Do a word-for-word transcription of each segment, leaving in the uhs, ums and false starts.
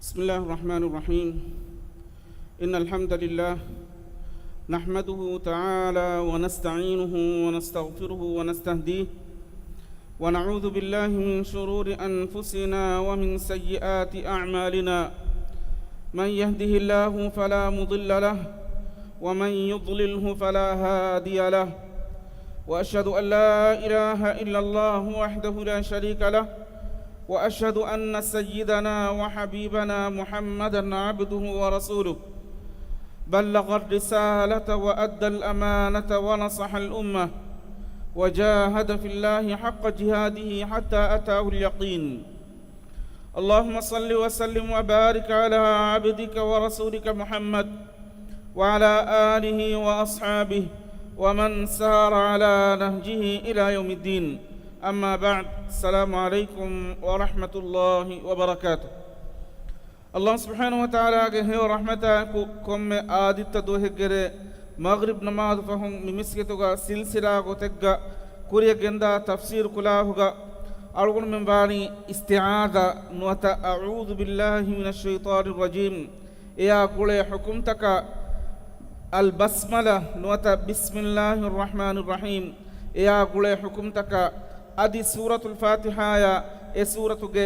بسم الله الرحمن الرحيم. إن الحمد لله نحمده تعالى ونستعينه ونستغفره ونستهديه، ونعوذ بالله من شرور أنفسنا ومن سيئات أعمالنا. من يهده الله فلا مضل له، ومن يضلله فلا هادي له. وأشهد أن لا إله إلا الله وحده لا شريك له، وأشهد أن سيدنا وحبيبنا محمدا عبده ورسوله، بلغ الرسالة وأدى الأمانة ونصح الأمة، وجاهد في الله حق جهاده حتى أتاه اليقين. اللهم صل وسلم وبارك على عبدك ورسولك محمد وعلى آله وأصحابه ومن سار على نهجه إلى يوم الدين. أما بعد، السلام عليكم ورحمة الله وبركاته. އައްލާހު ސުބްޙާނަހު ވަތަޢާލާގެ ހެޔޮ ރަޙްމަތާއެކު ކޮންމެ އާދިއްތަ ދުވަހެއްގެރޭ މަޣްރިބް ނަމާދު ފަހުން މި މިސްކިތުގަ ސިލްސިލާ ގޮތެއްގަ ކުރިޔަށް ގެންދާ ތަފްސީރު ކުލާހުގަ އަޅުގަނޑުމެން ވާނީ އިސްތިޢާޛާ ނުވަތަ أعوذ بالله من الشيطان الرجيم އެޔާ ގުޅޭ ޙުކުމްތަކާ، އަލްބަސްމަލާ ނުވަތަ بسم الله الرحمن الرحيم އެޔާ ގުޅޭ ޙުކުމްތަކާ، އަދި ސޫރަތުލް ފާތިޙާޔާ އެ ސޫރަތުގެ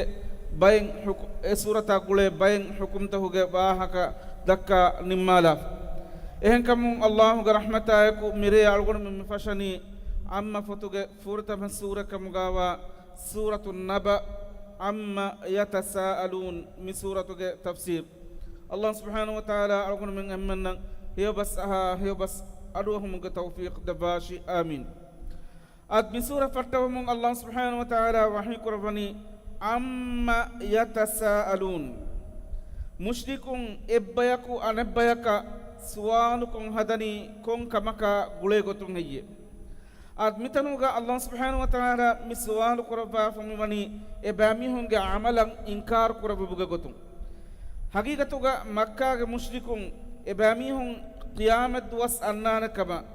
ބައެއް ޙުކު-، އެ ސޫރަތާ ގުޅޭ ބައެއް ޙުކުމްތަކުގެ ވާހަކަ ދައްކާ ނިންމާލާފަ. އެހެންކަމުން އައްލާހުގެ ރަޙްމަތާއެކު މިރޭ އަޅުގަނޑުމެން މި ފަށަނީ ޢައްމަ ފޮތުގެ ފުރަތަމަ ސޫރަ ކަމުގައިވާ ސޫރަތު ނަބަ، عَمَّ يَتَسَاءَلُونَ މި ސޫރަތުގެ ތަފްސީރު. އައްލާހު ސުބްޙާނަހު ވަތަޢާލާ އަޅުގަނޑުމެން އެންމެންނަށް ހެޔޮބަސް އަހާ ހެޔޮބަސް އަޑުއަހުމުގެ ތައުފީޤު ދެއްވާށި. އާމީން. އަދި މި ސޫރަ ފައްޓަވަމުން އައްލާހު ސުބްޙާނަހު ވަތަޢާލާ ވަޙީ ކުރައްވަނީ، عَمَّ يَتَسَاءَلُونَ. މުޝްރިކުން އެއްބަޔަކު އަނެއްބަޔަކަށް ސުވާލުކޮށް ހަދަނީ ކޮން ކަމަކާ ގުޅޭ ގޮތުން ހެއްޔޭ؟ އަދި މިތަނުގަ އައްލާހު ސުބްޙާނަހު ވަތަޢާލާ މި ސުވާލު ކުރައްވާފަ މިވަނީ އެބައިމީހުންގެ ޢަމަލަށް އިންކާރު ކުރެއްވުމުގެ ގޮތުން. ޙަޤީޤަތުގަ މައްކާގެ މުޝްރިކުން އެބައިމީހުން ޤިޔާމަތްދުވަސް އަންނާނެ ކަމަށް،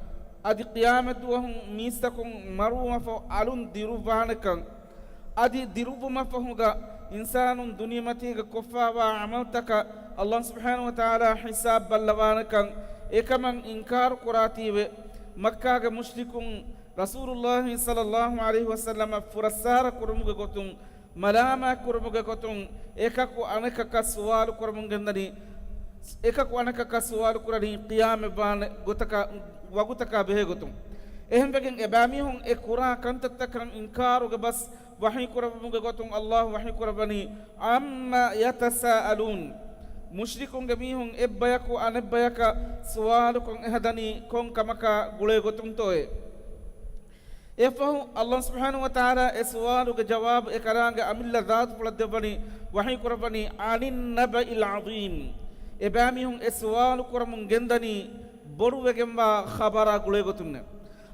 އަދި ޤިޔާމަތްދުވަހުން މީސްތަކުން މަރުވުމަށްފަހު އަލުން ދިރުއްވާނެކަން، އަދި ދިރުއްވުމަށްފަހުގަ އިންސާނުން ދުނިޔެމަތީގަ ކޮށްފާވާ ޢަމަލްތަކަށް އައްލާހު ސުބްޙާނަހު ވަތަޢާލާ ޙިސާބް ބައްލަވާނެކަން އެކަމަށް އިންކާރު ކުރާތީވެ، މައްކާގެ މުޝްރިކުން ރަސޫލުއްލާހި ޞައްލައްލާހު ޢަލައިހި ވަސައްލަމަށް ފުރައްސާރަ ކުރުމުގެ ގޮތުން، މަލާމާތް ކުރުމުގެ ގޮތުން، އެކަކު އަނެކަކަށް ސުވާލު ކުރަމުން ގެންދަނީ، އެކަކު އަނެކަކަށް ސުވާލު ކުރަނީ ޤިޔާމަތް ވާނެ ގޮތަކަށް، ވަގުތަކާ ބެހޭ ގޮތުން. އެހެންވެގެން އެބައިމީހުން އެ ކުރާ ކަންތައްތަކަށް އިންކާރުގެ ބަސް ވަޙީ ކުރެއްވުމުގެ ގޮތުން އައްލާހު ވަޙީ ކުރައްވަނީ، عَمَّ يَتَسَاءَلُونَ. މުޝްރިކުންގެ މީހުން އެއްބަޔަކު އަނެއްބަޔަކަށް ސުވާލުކޮށް އެހަދަނީ ކޮން ކަމަކާ ގުޅޭ ގޮތުންތޯއޭ؟ އެއަށްފަހު އައްލާހު ސުބްޙާނަހު ވަތަޢާލާ އެ ސުވާލުގެ ޖަވާބު އެ ކަލާނގެ އަމިއްލަ ޛާތުފުޅަށް ދެއްވަނީ، ވަޙީ ކުރައްވަނީ، عَنِ النَّبَإِ الْعَظِيمِ. އެބައިމީހުން އެ ސުވާލު ކުރަމުން ގެންދަނީ ބޮޑުވެގެންވާ ޚަބަރާ ގުޅޭ ގޮތުންނޭ.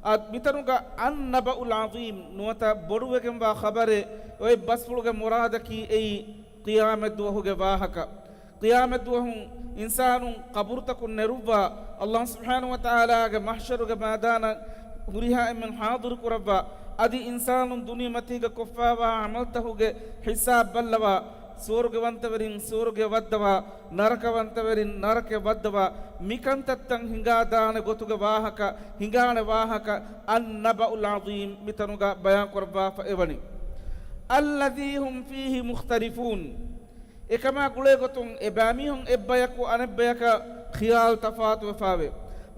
އަދި މިތަނުގަ النَّبَأُ الْعَظِيمُ ނުވަތަ ބޮޑުވެގެންވާ ޚަބަރެއް އޮތް ބަސްފުޅުގެ މުރާދަކީ އެއީ ޤިޔާމަތްދުވަހުގެ ވާހަކަ. ޤިޔާމަތްދުވަހުން އިންސާނުން ޤަބުރުތަކުން ނެރުއްވާ، އައްލާހު ސުބްޙާނަހު ވަތަޢާލާގެ މަޙްޝަރުގެ މައިދާނަށް ހުރިހާ އެންމެން ޙާޟިރު ކުރައްވާ، އަދި އިންސާނުން ދުނިޔެމަތީގަ ކޮށްފާވާ ޢަމަލްތަކުގެ ޙިސާބް ބައްލަވާ، ސުވަރުގެވަންތަވެރިން ސުވަރުގެ ވައްދަވާ، ނަރަކަވަންތަވެރިން ނަރަކެ ވައްދަވާ، މިކަންތައްތައް ހިނގާދާނެ ގޮތުގެ ވާހަކަ، ހިނގާނެ ވާހަކަ، النَّبَأُ الْعَظِيمُ މިތަނުގަ ބަޔާން ކުރައްވާފަ އެވަނީ. الَّذِي هُمْ فِيهِ مُخْتَلِفُونَ. އެކަމާ ގުޅޭ ގޮތުން އެބައިމީހުން އެއްބަޔަކު އަނެއްބަޔަކަށް ޚިޔާލު ތަފާތުވެފާވޭ.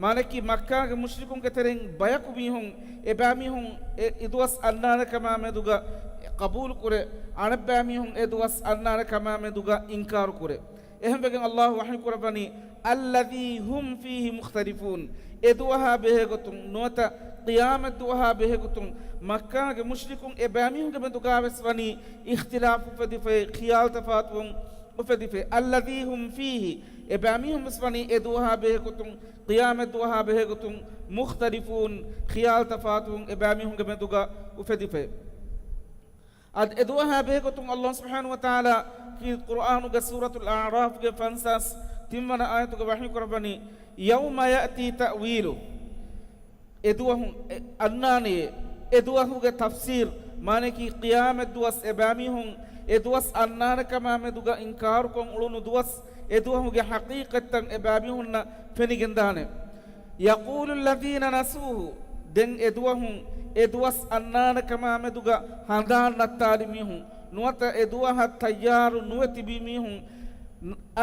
މާނައަކީ މައްކާގެ މުޝްރިކުންގެ ތެރެއިން ބަޔަކު މީހުން އެބައިމީހުން އެ އިދުއަސް އަންނާނެ ކަމާ މެދުގަ ޤަބޫލު ކުރޭ، އަނެއްބައިމީހުން އެ ދުވަސް އަންނާނެ ކަމާ މެދުގަ އިންކާރު ކުރޭ. އެހެންވެގެން އައްލާހު ވަޙީ ކުރައްވަނީ، الَّذِي هُمْ فِيهِ مُخْتَلِفُونَ. އެ ދުވަހާ ބެހޭގޮތުން ނުވަތަ ޤިޔާމަތް ދުވަހާ ބެހޭގޮތުން މައްކާގެ މުޝްރިކުން އެބައިމީހުންގެ މެދުގާވެސް ވަނީ އިޚްތިލާފު އުފެދިފައި، ޚިޔާލު ތަފާތުވުން އުފެދިފައި. الَّذِي هُمْ فِيهِ، އެބައިމީހުން ވެސް ވަނީ އެ ދުވަހާ ބެހޭގޮތުން، ޤިޔާމަތް ދުވަހާ ބެހޭގޮތުން، مُخْتَلِفُونَ، ޚިޔާލު ތަފާތުވުން އެބައިމީހުންގެ މެދުގަ އުފެދިފައި. އަދި އެ ދުވަހާ ބެހޭގޮތުން އައްލާހު ސުބްޙާނަހު ވަތަޢާލާ ކީ ޤުރުއާނުގެ ސޫރަތުލް އަޢުރާފްގެ ފަންސާސް ތިންވަނަ އާޔަތުގަ ވަޙީ ކުރައްވަނީ، يَوْمَ يَأْتِي تَأْوِيلُهُ. އެ ދުވަހު އެ އަންނާނެޔޭ. އެ ދުވަހުގެ ތަފްސީރު، މާނައަކީ ޤިޔާމަތް ދުވަސް އެބައިމީހުން އެ ދުވަސް އަންނާނެ ކަމާ މެދުގަ އިންކާރުކޮށް އުޅުނު ދުވަސް، އެ ދުވަހުގެ ޙަޤީޤަތްތައް އެބައިމީހުންނަށް ފެނިގެންދާނެ. يقول الذين نسوه، ދެން އެ ދުވަހު، އެ ދުވަސް އަންނާނެ ކަމާ މެދުގަ ހަނދާން ނައްތާލި މީހުން، ނުވަތަ އެ ދުވަހަށް ތައްޔާރު ނުވެ ތިބި މީހުން،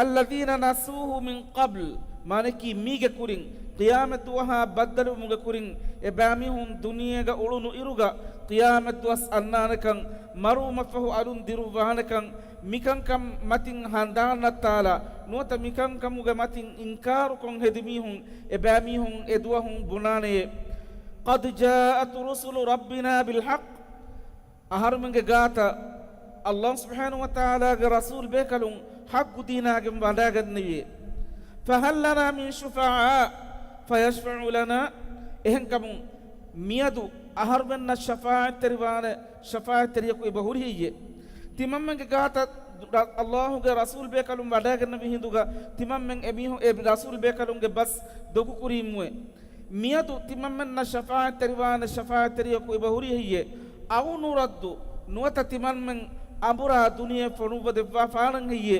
الذين نسوه من قبل، މާނައަކީ މީގެ ކުރިން، ޤިޔާމަތް ދުވަހާ ބައްދަލުވުމުގެ ކުރިން، އެބައިމީހުން ދުނިޔޭގަ އުޅުނު އިރުގަ، ޤިޔާމަތް ދުވަސް އަންނާނެކަން، މަރުވުމަށްފަހު އަލުން ދިރުއްވާނެކަން، މިކަންކަން މަތިން ހަނދާން ނައްތާލާ، ނުވަތަ މިކަންކަމުގެ މަތިން އިންކާރުކޮށް ހެދި މީހުން، އެބައިމީހުން އެ ދުވަހު ބުނާނެޔޭ. قد جاءت رسل ربنا بالحق، އަހަރުމެންގެ ގާތަށް ﷲ ސުބްޙާނަހޫ ވަތަޢާލާގެ ރަސޫލް ބޭކަލުން ޙައްޤު ދީނާގެން ވަޑައިގެންނެވިއޭ. فهل لنا من شفعاء فيشفعوا لنا، އެހެންކަމުން މިއަދު އަހަރުމެންނަށް ޝަފާޢަތްތެރިވާނެ ޝަފާޢަތްތެރިޔަކު އެބަ ހުރި ހެއްޔޭ؟ ތިމަންމެންގެ ގާތަށް ރަ-، ﷲގެ ރަސޫލް ބޭކަލުން ވަޑައިގެންނެވި ހިނދުގަ ތިމަންމެން އެމީހު-، އެ ރަސޫލް ބޭކަލުންގެ ބަސް ދޮގުކުރީމުއޭ. މިއަދު ތިމަންމެންނަށް ޝަފާޢަތްތެރިވާނެ ޝަފާޢަތްތެރިޔަކު އެބަ ހުރި ހެއްޔޭ؟ أو نرد، ނުވަތަ ތިމަންމެން އަނބުރާ ދުނިޔެ ފޮނުއްވަ ދެއްވާފާނަން ހެއްޔޭ؟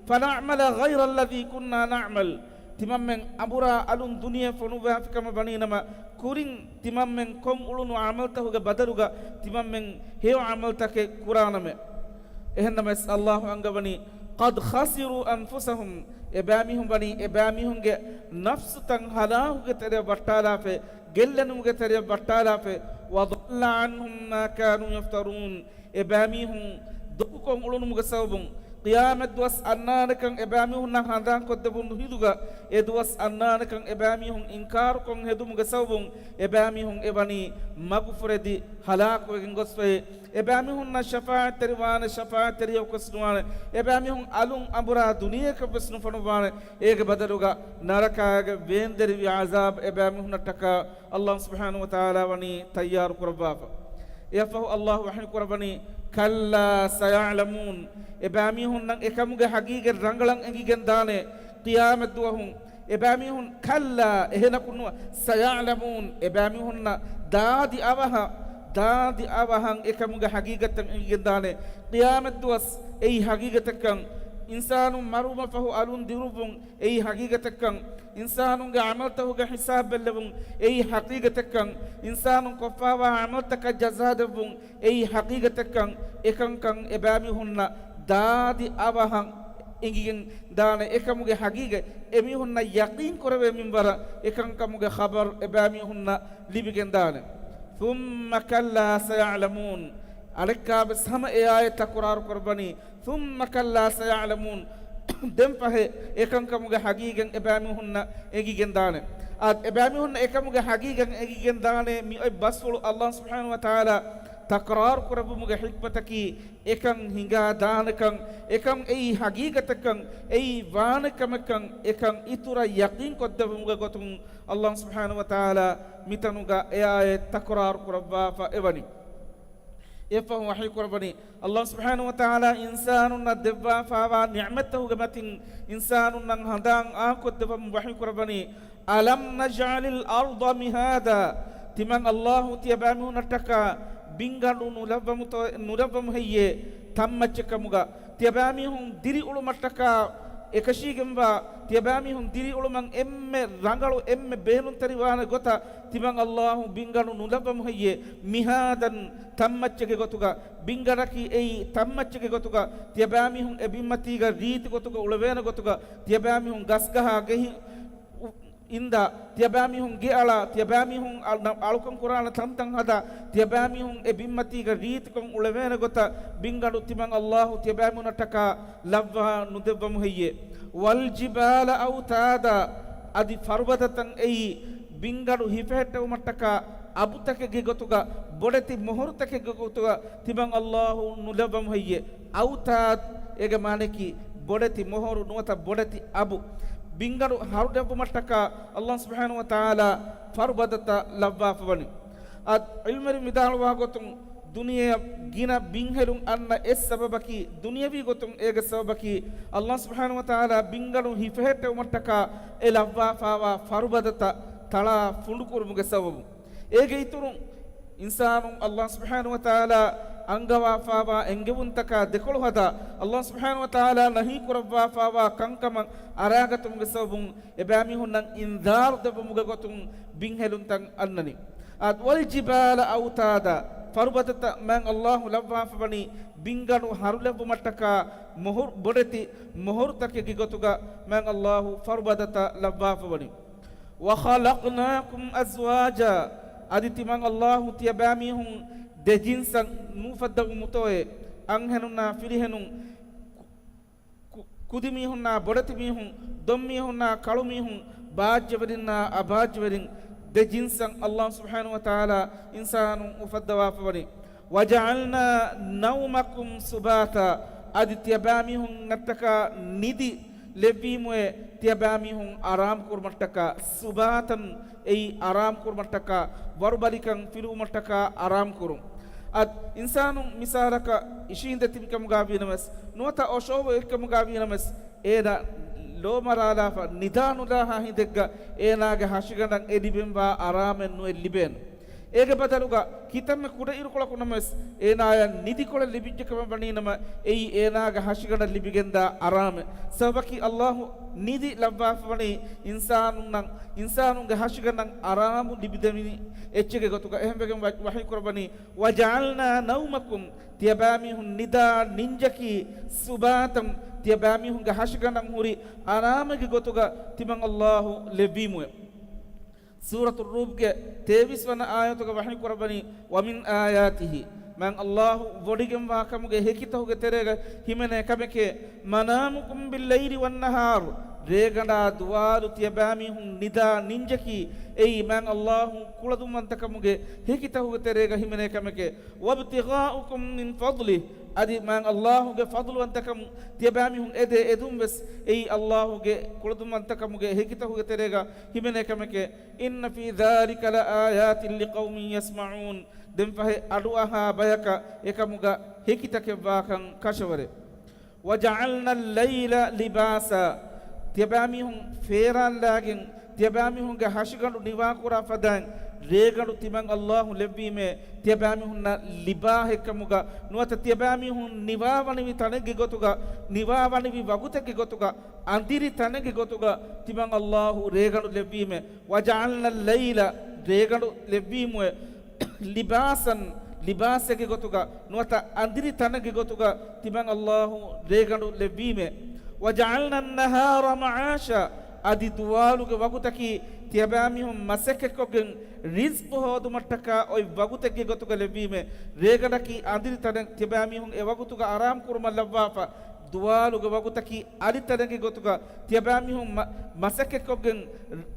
فنعمل غير الذي كنا نعمل، ތިމަންމެން އަނބުރާ އަލުން ދުނިޔެ ފޮނުއްވާފިކަމަށް ވަނީނަމަ، ކުރިން ތިމަންމެން ކޮށް އުޅުނު ޢަމަލްތަކުގެ ބަދަލުގަ ތިމަންމެން ހެޔޮ ޢަމަލްތަކެއް ކުރާނަމޭ. އެހެންނަމަވެސް ﷲ އަންގަވަނީ، قد خسروا أنفسهم، އެބައިމީހުން ވަނީ އެބައިމީހުންގެ ނަފްސުތައް ހަލާކުގެ ތެރެއަށް ވައްޓާލާފައި، ގެއްލެނުމުގެ ތެރެއަށް ވައްޓާލާފައި، وضل عنهم ما كانوا يفترون، އެބައިމީހުން ދޮގުކޮށް އުޅުނުމުގެ ސަބަބުން، ޤިޔާމަތް ދުވަސް އަންނާނެކަން އެބައިމީހުންނަށް ހަނދާންކޮށްދެވުނު ހިނދުގަ، އެ ދުވަސް އަންނާނެކަން އެބައިމީހުން އިންކާރުކޮށް ހެދުމުގެ ސަބަބުން، އެބައިމީހުން އެވަނީ މަގުފުރެދި ހަލާކުވެގެން ގޮސްފައި. އެބައިމީހުންނަށް ޝަފާޢަތްތެރިވާނެ ޝަފާޢަތްތެރިޔަކުވެސް ނުވާނެ. އެބައިމީހުން އަލުން އަނބުރާ ދުނިޔެއަކަށްވެސް ނުފޮނުއްވާނެ. އޭގެ ބަދަލުގަ ނަރަކާގެ ވޭންދެރިވި ޢަޒާބް އެބައިމީހުންނަށްޓަކާ ﷲ ސުބްޙާނަހޫ ވަތަޢާލާ ވަނީ ތައްޔާރު ކުރައްވާފަ. އެއަށްފަހު ﷲ ވަޙީ ކުރައްވަނީ، كلا سيعلمون، އެބައިމީހުންނަށް އެކަމުގެ ހަގީގަތް ރަނގަޅަށް އެނގިގެން ދާނެ، ޤިޔާމަތް ދުވަހު އެބައިމީހުން، كلا، އެހެނަކުން ނުވަ، سيعلمون، އެބައިމީހުންނަށް ދާދި އަވަހަށް، ދާދި އަވަހަށް އެކަމުގެ ހަގީގަތްތައް އެނގިގެންދާނެ. ޤިޔާމަތް ދުވަސް އެއީ ހަގީގަތެއްކަން، އިންސާނުން މަރުވުމަށްފަހު އަލުން ދިރުއްވުން އެއީ ހަގީގަތެއްކަން، އިންސާނުންގެ ޢަމަލްތަކުގެ ހިސާބް ބެއްލެވުން އެއީ ހަގީގަތެއްކަން، އިންސާނުން ކޮށްފާވާ ޢަމަލްތަކަށް ޖަޒާ ދެއްވުން އެއީ ހަގީގަތެއްކަން، އެކަންކަން އެބައިމީހުންނަށް ދާދި އަވަހަށް އެނގިގެން ދާނެ. އެކަމުގެ ހަގީގަތް އެމީހުންނަށް ޔަޤީން ކުރެވޭ މިންވަރަށް އެކަންކަމުގެ ޚަބަރު އެބައިމީހުންނަށް ލިބިގެން ދާނެ. ثم كلا سيعلمون، އަނެއްކާވެސް ހަމަ އެ އާޔަތް ތަކުރާރު ކުރައްވަނީ، ثم كلا سيعلمون، ދެންފަހެ އެކަންކަމުގެ ހަގީގަތް އެބައިމީހުންނަށް އެނގިގެން ދާނެ. އާ، އެބައިމީހުންނަށް އެކަމުގެ ހަގީގަތް އެނގިގެން ދާނެ މި އޮތް ބަސްފުޅު ﷲ ސުބްޙާނަހޫ ވަތަޢާލާ ތަކުރާރު ކުރެއްވުމުގެ ޙިކްމަތަކީ، އެކަން ހިނގާ ދާނެކަން، އެކަން އެއީ ހަގީގަތެއްކަން، އެއީ ވާނެ ކަމެއްކަން، އެކަން އިތުރަށް ޔަޤީން ކޮށްދެއްވުމުގެ ގޮތުން ﷲ ސުބްޙާނަހޫ ވަތަޢާލާ މިތަނުގަ އެ އާޔަތް ތަކުރާރު ކުރައްވާފަ އެވަނީ. އެއަށްފަހު ވަޙީ ކުރައްވަނީ، ﷲ ސުބްޙާނަހޫ ވަތަޢާލާ އިންސާނުންނަށް ދެއްވާފާވާ ނިޢުމަތްތަކުގެ މަތިން އިންސާނުންނަށް ހަނދާން އާކޮށްދެއްވަމުން ވަޙީ ކުރައްވަނީ، ألم نجعل الأرض مهادا، ތިމަން ﷲ ތިޔަބައިމީހުންނަށްޓަކާ ބިންގަނޑު ނުލައްވަމުތޯ-، ނުލައްވަމު ހެއްޔޭ ތަންމައްޗެއް ކަމުގަ؟ ތިޔަބައިމީހުން ދިރިއުޅުމަށްޓަކާ އެކަށީގެންވާ، ތިޔަބައިމީހުން ދިރިއުޅުމަށް އެންމެ ރަނގަޅު، އެންމެ ބޭނުންތެރިވާނެ ގޮތަށް ތިމަން ﷲ ބިންގަނޑު ނުލައްވަމު ހެއްޔޭ؟ مهادا، ތަންމައްޗެއްގެ ގޮތުގަ، ބިންގަނޑަކީ އެއީ ތަންމައްޗެއްގެ ގޮތުގަ، ތިޔަބައިމީހުން އެ ބިންމަތީގަ ރީތި ގޮތުގަ އުޅެވޭނެ ގޮތުގަ، ތިޔަބައިމީހުން ގަސްގަހާ ގެހި އިންދާ، ތިޔަބައިމީހުން ގެއަޅާ، ތިޔަބައިމީހުން އަޅު-، އަޅުކަން ކުރާނެ ތަންތަން ހަދާ، ތިޔަބައިމީހުން އެ ބިންމަތީގަ ރީތިކޮށް އުޅެވޭނެ ގޮތަށް ބިންގަނޑު ތިމަން ﷲ ތިޔަބައިމީހުންނަށްޓަކާ ލައްވާ ނުދެއްވަމު ހެއްޔޭ؟ والجبال أوتادا، އަދި ފަރުބަދަތައް އެއީ ބިންގަނޑު ހިފެހެއްޓެވުމަށްޓަކާ އަބުތަކެއްގެ ގޮތުގަ، ބޮޑެތި މޮހޮރުތަކެއްގެ ގޮތުގަ ތިމަން ﷲ ނުލައްވަމު ހެއްޔޭ؟ އައުތާދު، އޭގެ މާނައަކީ ބޮޑެތި މޮހޮރު ނުވަތަ ބޮޑެތި އަބު. ބިންގަނޑު ހަރުދެއްވުމަށްޓަކާ ﷲ ސުބްޙާނަހޫ ވަތަޢާލާ ފަރުބަދަތައް ލައްވާފަވަނީ. އަދި ޢިލްމުވެރިން ވިދާޅުވާ ގޮތުން، ދުނިޔެއަށް ގިނަ ބިންހެލުން އަންނަ އެއް ސަބަބަކީ، ދުނިޔަވީ ގޮތުން އޭގެ ސަބަބަކީ، ﷲ ސުބްޙާނަހޫ ވަތަޢާލާ ބިންގަނޑު ހިފެހެއްޓެވުމަށްޓަކާ އެ ލައްވާފާވާ ފަރުބަދަތައް ތަޅާ ފުނޑުކުރުމުގެ ސަބަބުން. އޭގެ އިތުރުން، އިންސާނުން ﷲ ސުބްޙާނަހޫ ވަތަޢާލާ އަންގަވާފާވާ އެންގެވުންތަކާ ދެކޮޅު ހަދާ، ﷲ ސުބްޙާނަހޫ ވަތަޢާލާ ނަހީ ކުރައްވާފާވާ ކަންކަމަށް އަރާގަތުމުގެ ސަބަބުން އެބައިމީހުންނަށް އިންޒާރު ދެއްވުމުގެ ގޮތުން ބިންހެލުންތައް އަންނަނީ. އާދެ، وَالْجِبَالَ أَوْتَادًا، ފަރުބަދަތައް މާތް ﷲ ލައްވާފަވަނީ ބިންގަނޑު ހަރުލެއްވުމަށްޓަކާ، މޮހުރު ބޮޑެތި މޮހުރުތަކެއްގެ ގޮތުގަ މާތް ﷲ ފަރުބަދަތައް ލައްވާފަވަނީ. وَخَلَقْنَاكُمْ أَزْوَاجًا، އަދި ތިމަން ﷲ ތިޔަބައިމީހުން ދެ ޖިންސަށް ނޫފައްދަވުމުތޯއޭ؟ އަންހެނުންނާ ފިރިހެނުން، ކު-، ކުދިމީހުންނާ ބޮޑެތިމީހުން، ދޮންމީހުންނާ ކަޅުމީހުން، ބާއްޖަވެރިންނާ އަބާއްޖަވެރިން، ދެ ޖިންސަށް ﷲ ސުބްޙާނަހޫ ވަތަޢާލާ އިންސާނުން އުފައްދަވާފަވަނީ. وَجَعَلْنَا نَوْمَكُمْ سُبَاتًا، އަދި ތިޔަބައިމީހުންނަށްޓަކާ ނިދި ލެއްވީމުއޭ، ތިޔަބައިމީހުން އަރާމުކުރުމަށްޓަކާ، ސުބާތަން، އެއީ އަރާމުކުރުމަށްޓަކާ، ވަރުބަލިކަން ފިލުވުމަށްޓަކާ އަރާމުކުރުން. އަދި އިންސާނުން މިސާލަކަށް އިށީނދެ ތިބިކަމުގަ ވީނަމަވެސް، ނުވަތަ އޮށޯވެ އޮތްކަމުގަ ވީނަމަވެސް، އޭނާ ލޯ މަރާލާފަ ނިދާ ނުލާހާ ހިނދެއްގަ އޭނާގެ ހަށިގަނޑަށް އެ ލިބެންވާ އަރާމެއް ނުއެއް ލިބޭނެ. އޭގެ ބަދަލުގަ ކިތަންމެ ކުޑަ އިރުކޮޅަކު ނަމަވެސް، އޭނާޔަށް ނިދިކޮޅެއް ލިބިއްޖެކަމަށް ވަނީނަމަ، އެއީ އޭނާގެ ހަށިގަނޑަށް ލިބިގެންދާ އަރާމެއް. ސަބަބަކީ ﷲ ނިދި ލައްވާފަވަނީ އިންސާނުންނަށް، އިންސާނުންގެ ހަށިގަނޑަށް އަރާމު ލިބިދެވިން އެއްޗެއްގެ ގޮތުގަ. އެހެންވެގެން ވަ-، ވަޙީކުރައްވަނީ، وَجَعَلْنَا نَوْمَكُمْ، ތިޔަބައިމީހުން ނިދާ ނިންޖަކީ، سُبَاتًا، ތިޔަބައިމީހުންގެ ހަށިގަނޑަށް ހުރި އަރާމެއްގެ ގޮތުގަ ތިމަން ﷲ ލެއްވީމުއެވެ. ސޫރަތުއްރޫމްގެ ތޭވީސް ވަނަ އާޔަތުގަ ވަޙީކުރައްވަނީ، وَمِنْ آيَاتِهِ، މާތް ﷲ ވޮޑިގެންވާ ކަމުގެ ހެކިތަކުގެ ތެރޭގަ ހިމެނޭ ކަމެކޭ، مَنَامُكُمْ بِاللَّيْلِ وَالنَّهَارِ، ރޭގަނޑާ ދުވާލު ތިޔަބައިމީހުން ނިދާ ނިންޖަކީ، އެއީ މާތް ﷲ ކުޅަދުންވަންތަކަމުގެ ހެކިތަކުގެ ތެރޭގަ ހިމެނޭ ކަމެކޭ، وَابْتِغَاؤُكُمْ مِنْ فَضْلِهِ، އަދި މާތް ﷲ ގެ ފަޟްލުވަންތަކަމުން ތިޔަބައިމީހުން އެދޭ އެދުން ވެސް، އެއީ ﷲ ގެ ކުޅަދުންވަންތަކަމުގެ ހެކިތަކުގެ ތެރޭގަ ހިމެނޭ ކަމެކޭ، إِنَّ فِي ذَلِكَ لَآيَاتٍ لِقَوْمٍ يَسْمَعُونَ، ދެންފަހެ އަޑުއަހާ ބަޔަކަށް އެކަމުގަ ހެކިތަކެއްވާކަން ކަށަވަރޭ. وَجَعَلْنَا اللَّيْلَ لِبَاسًا، ތިޔަބައިމީހުން ފޭރާންލާގެން، ތިޔަބައިމީހުންގެ ހަށިގަނޑު ނިވާކުރާ ފަދައިން، ރޭގަނޑު ތިމަން ﷲ ލެއްވީމޭ، ތިޔަބައިމީހުންނަށް ލިބާހެއްކަމުގަ، ނުވަތަ ތިޔަބައިމީހުން ނިވާވަނިވި ތަނެއްގެ ގޮތުގަ، ނިވާވަނިވި ވަގުތެއްގެ ގޮތުގަ، އަނދިރި ތަނެއްގެ ގޮތުގަ ތިމަން ﷲ ރޭގަނޑު ލެއްވީމޭ. وَجَعَلْنَا اللَّيْلَ، ރޭގަނޑު ލެއްވީމުއެވެ. لِبَاسًا، ލިބާސެއްގެ ގޮތުގަ، ނުވަތަ އަނދިރި ތަނެއްގެ ގޮތުގަ ތިމަން ﷲ ރޭގަނޑު ލެއްވީމޭ. وَجَعَلْنَا النَّهَارَ مَعَاشًا، އަދި ދުވާލުގެ ވަގުތަކީ ތިޔަބައިމީހުން މަސައްކަތްކޮށްގެން ރިޒްޤު ހޯދުމަށްޓަކާ އޮތް ވަގުތެއްގެ ގޮތުގަ ލެއްވީމޭ. ރޭގަނޑަކީ އަނދިރި ތަނެއް، ތިޔަބައިމީހުން އެ ވަގުތުގަ އަރާމް ކުރުމަށް ލައްވާފަ. ދުވާލުގެ ވަގުތަކީ އަލި ތަނެއްގެ ގޮތުގަ ތިޔަބައިމީހުން މަ-، މަސައްކަތްކޮށްގެން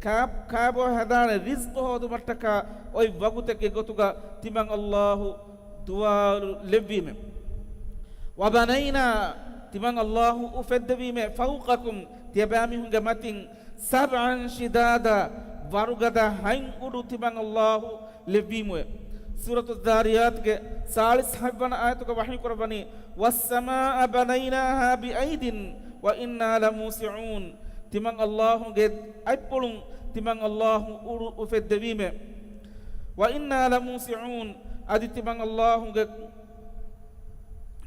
ކާ-، ކާބޯ ހަދާނެ ރިޒްޤު ހޯދުމަށްޓަކާ އޮތް ވަގުތެއްގެ ގޮތުގަ ތިމަން ﷲ ދުވާލު ލެއްވީމެ. وَبَنَيْنَا، ތިމަން ﷲ އުފެއްދެވީމެ، فَوْقَكُمْ، ތިޔަބައިމީހުންގެ މަތިން، سَبْعًا شِدَادًا، ވަރުގަދަ ހަތް އުޑު ތިމަން ﷲ ލެއްވީމުއެވެ. ސޫރަތު އައްޒާރިޔާތުގެ ސާޅީސް ހަތްވަނަ އާޔަތުގަ ވަޙީކުރައްވަނީ، وَالسَّمَاءَ بَنَيْنَاهَا بِأَيْدٍ وَإِنَّا لَمُوسِعُونَ. ތިމަން ﷲ ގެ އަތްޕުޅުން ތިމަން ﷲ އުޑު އުފެއްދެވީމެ. وَإِنَّا لَمُوسِعُونَ. އަދި ތިމަން ﷲ ގެ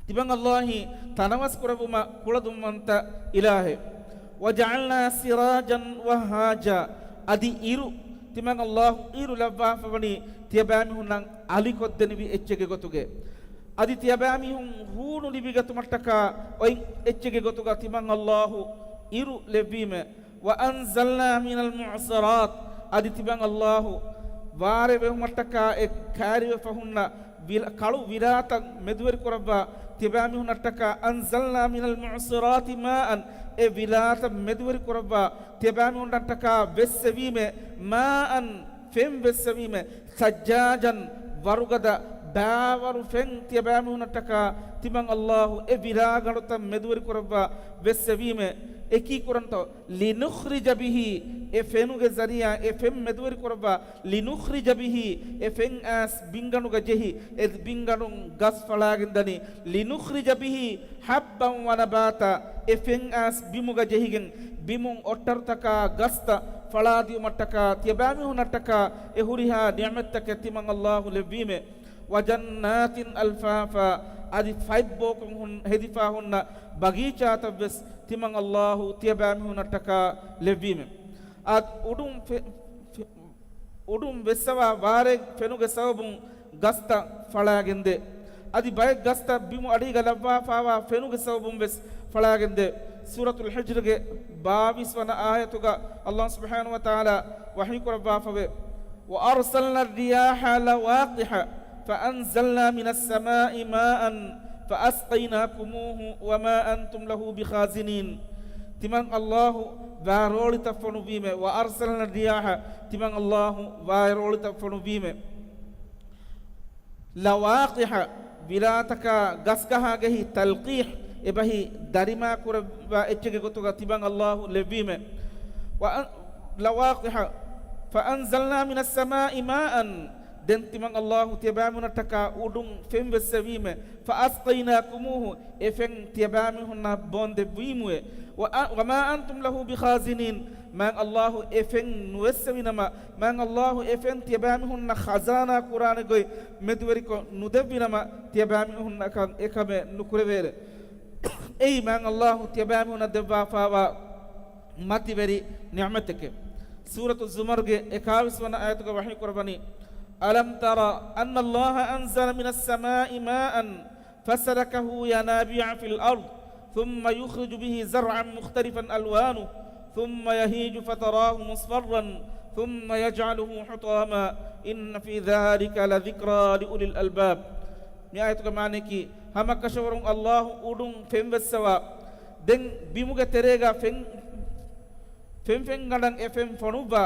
ތިމަން ﷲ ތަނަވަސް ކުރެއްވުމަށް ކުޅަދުންވަންތަ އިލާހެއް. وَجَعَلْنَا سِرَاجًا وَهَّاجًا. އަދި އިރު، ތިމަން ﷲ އިރު ލައްވާފަވަނީ ތިޔަބައިމީހުންނަށް އަލިކޮށްދެނިވި އެއްޗެއްގެ ގޮތުގައި. އަދި ތިޔަބައިމީހުން ހޫނު ލިބިގަތުމަށްޓަކާ އޮތް އެއްޗެއްގެ ގޮތުގަ ތިމަން ﷲ އިރު ލެއްވީމެ. وَأَنزَلْنَا مِنَ الْمُعْصِرَاتِ. އަދި ތިމަން ﷲ ވާރޭ ވެހުމަށްޓަކާ އެ ކައިރިވެފަ ހުންނަ ވިލަ-، ކަޅު ވިލާތައް މެދުވެރި ކުރައްވާ ތިޔަބައިމީހުންނަށްޓަކާ، أَنزَلْنَا مِنَ الْمُعْصِرَاتِ مَاءً، އެ ވިލާތައް މެދުވެރި ކުރައްވާ ތިޔަބައިމީހުންނަށްޓަކާ ވެއްސެވީމެ، مَاءً، ފެން ވެއްސެވީމެ، ثَجَّاجًا، ވަރުގަދަ ބާވަރު ފެން ތިޔަބައިމީހުންނަށްޓަކާ ތިމަން ﷲ އެ ވިލާގަނޑުތައް މެދުވެރި ކުރައްވާ ވެއްސެވީމެ، އެކީ ކުރަންތޯ؟ لِنُخْرِجَ بِهِ، އެ ފެނުގެ ޒަރީޢާ އެ ފެން މެދުވެރި ކުރައްވާ، لِنُخْرِجَ بِهِ، އެ ފެން އައިސް ބިންގަނޑުގަ ޖެހި، އެ ބިންގަނޑުން ގަސް ފަޅާގެން ދަނީ، لِنُخْرِجَ بِهِ حَبًّا وَنَبَاتًا، އެ ފެން އައިސް ބިމުގަ ޖެހިގެން، ބިމުން އޮށްޓަރުތަކާ ގަސްތައް ފަޅާދިޔުމަށްޓަކާ، ތިޔަބައިމީހުންނަށްޓަކާ އެ ހުރިހާ ނިޢުމަތްތަކެއް ތިމަން ﷲ ލެއްވީމެ. وجنات ألفافا، އަދި ފަތްބޯކޮށް ހުން-، ހެދިފާ ހުންނަ ބަގީޗާތައްވެސް ތިމަން އައްލާހު ތިޔަބައިމީހުންނަށްޓަކާ ލެއްވީމެ. އަދި އުޑުން ފެ-، ފެ-، އުޑުން ވެއްސަވާ ވާރެއް ފެނުގެ ސަބަބުން ގަސްތައް ފަޅާގެންދޭ. އަދި ބައެއް ގަސްތައް ބިމު އަޑީގަ ލައްވާފާވާ ފެނުގެ ސަބަބުން ވެސް ފަޅާގެންދޭ. ސޫރަތުލް ހިޖްރުގެ ބާވީސް ވަނަ އާޔަތުގަ އައްލާހު ސުބްޙާނަހު ވަތަޢާލާ ވަޙީ ކުރައްވާފަވޭ، وأرسلنا الرياح لواقح فأنزلنا من السماء ماء فأسقيناكموه وما أنتم له بخازنين. ތިމަން އައްލާހު ވާރޯޅިތައް ފޮނުއްވީމެ، وأرسلنا الرياح، ތިމަން އައްލާހު ވާރޯޅިތައް ފޮނުއްވީމެ. لواقح، ވިލާތަކާ ގަސްގަހާގެހި تلقيح، އެބަހީ ދަރިމާ ކުރައްވާ އެއްޗެއްގެ ގޮތުގަ ތިމަން އައްލާހު ލެއްވީމެ. وأن-، لواقح، فأنزلنا من السماء ماء، ދެން ތިމަން އައްލާހު ތިޔަބައިމީހުންނަށްޓަކާ އުޑުން ފެން ވެއްސެވީމެ. فأسقيناكموه، އެ ފެން ތިޔަބައިމީހުންނަށް ބޯން ދެއްވީމުވެ. وأ-، وما أنتم له بخازنين، މާތް އައްލާހު އެ ފެން ނުވެއްސެވިނަމަ، މާތް އައްލާހު އެ ފެން ތިޔަބައިމީހުންނަށް ޚަޒާނާ ކުރާނެ ގޮތް މެދުވެރިކޮށް ނުދެއްވިނަމަ، ތިޔަބައިމީހުންނަކަށް އެކަމެއް ނުކުރެވޭނެ. އެއީ މާތް އައްލާހު ތިޔަބައިމީހުންނަށް ދެއްވާފާވާ މަތިވެރި ނިޢުމަތެކެވެ. ސޫރަތު ޒުމަރުގެ އެކާވީސް ވަނަ އާޔަތުގަ ވަޙީ ކުރައްވަނީ، ألم تر أن الله أنزل من السماء ماء فسلكه ينابيع في الأرض ثم يخرج به زرعا مختلفا ألوانه ثم يهيج فتراه مصفرا ثم يجعله حطاما إن في ذلك لذكرى لأولي الألباب. މި އާޔަތުގެ މާނައަކީ، ހަމަކަށަވަރުން އައްލާހު އުޑުން ފެންވެއްސަވާ، ދެން ބިމުގެ ތެރޭގަ ފެން، ފެންފެންގަނޑަށް އެ ފެން ފޮނުއްވާ،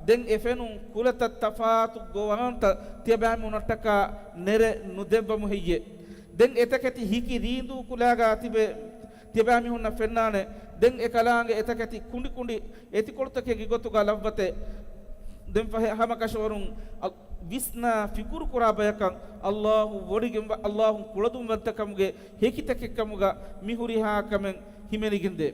ދެން އެ ފެނުން ކުލަތައް ތަފާތު ގޮވާންތައް ތިޔަބައިމީހުންނަށްޓަކާ ނެރެ ނުދެއްވަމު ހެއްޔޭ؟ ދެން އެތަކެތި ހިކި ރީނދޫ ކުލާގަ ތިބެ، ތިޔަބައިމީހުންނަށް ފެންނާނެ. ދެން އެކަލާނގެ އެތަކެތި ކުނޑި ކުނޑި އެތިކޮޅުތަކެއްގެ ގޮތުގަ ލައްވަތެ. ދެން ފަހެ ހަމަކަށަވަރުން އަ-، ވިސްނާ ފިކުރު ކުރާ ބަޔަކަށް އައްލާހު ވޮޑިގެންވާ، އައްލާހު ކުޅަދުންވަންތަކަމުގެ ހެކިތަކެއްކަމުގަ މި ހުރިހާ ކަމެއް ހިމެނިގެންދޭ.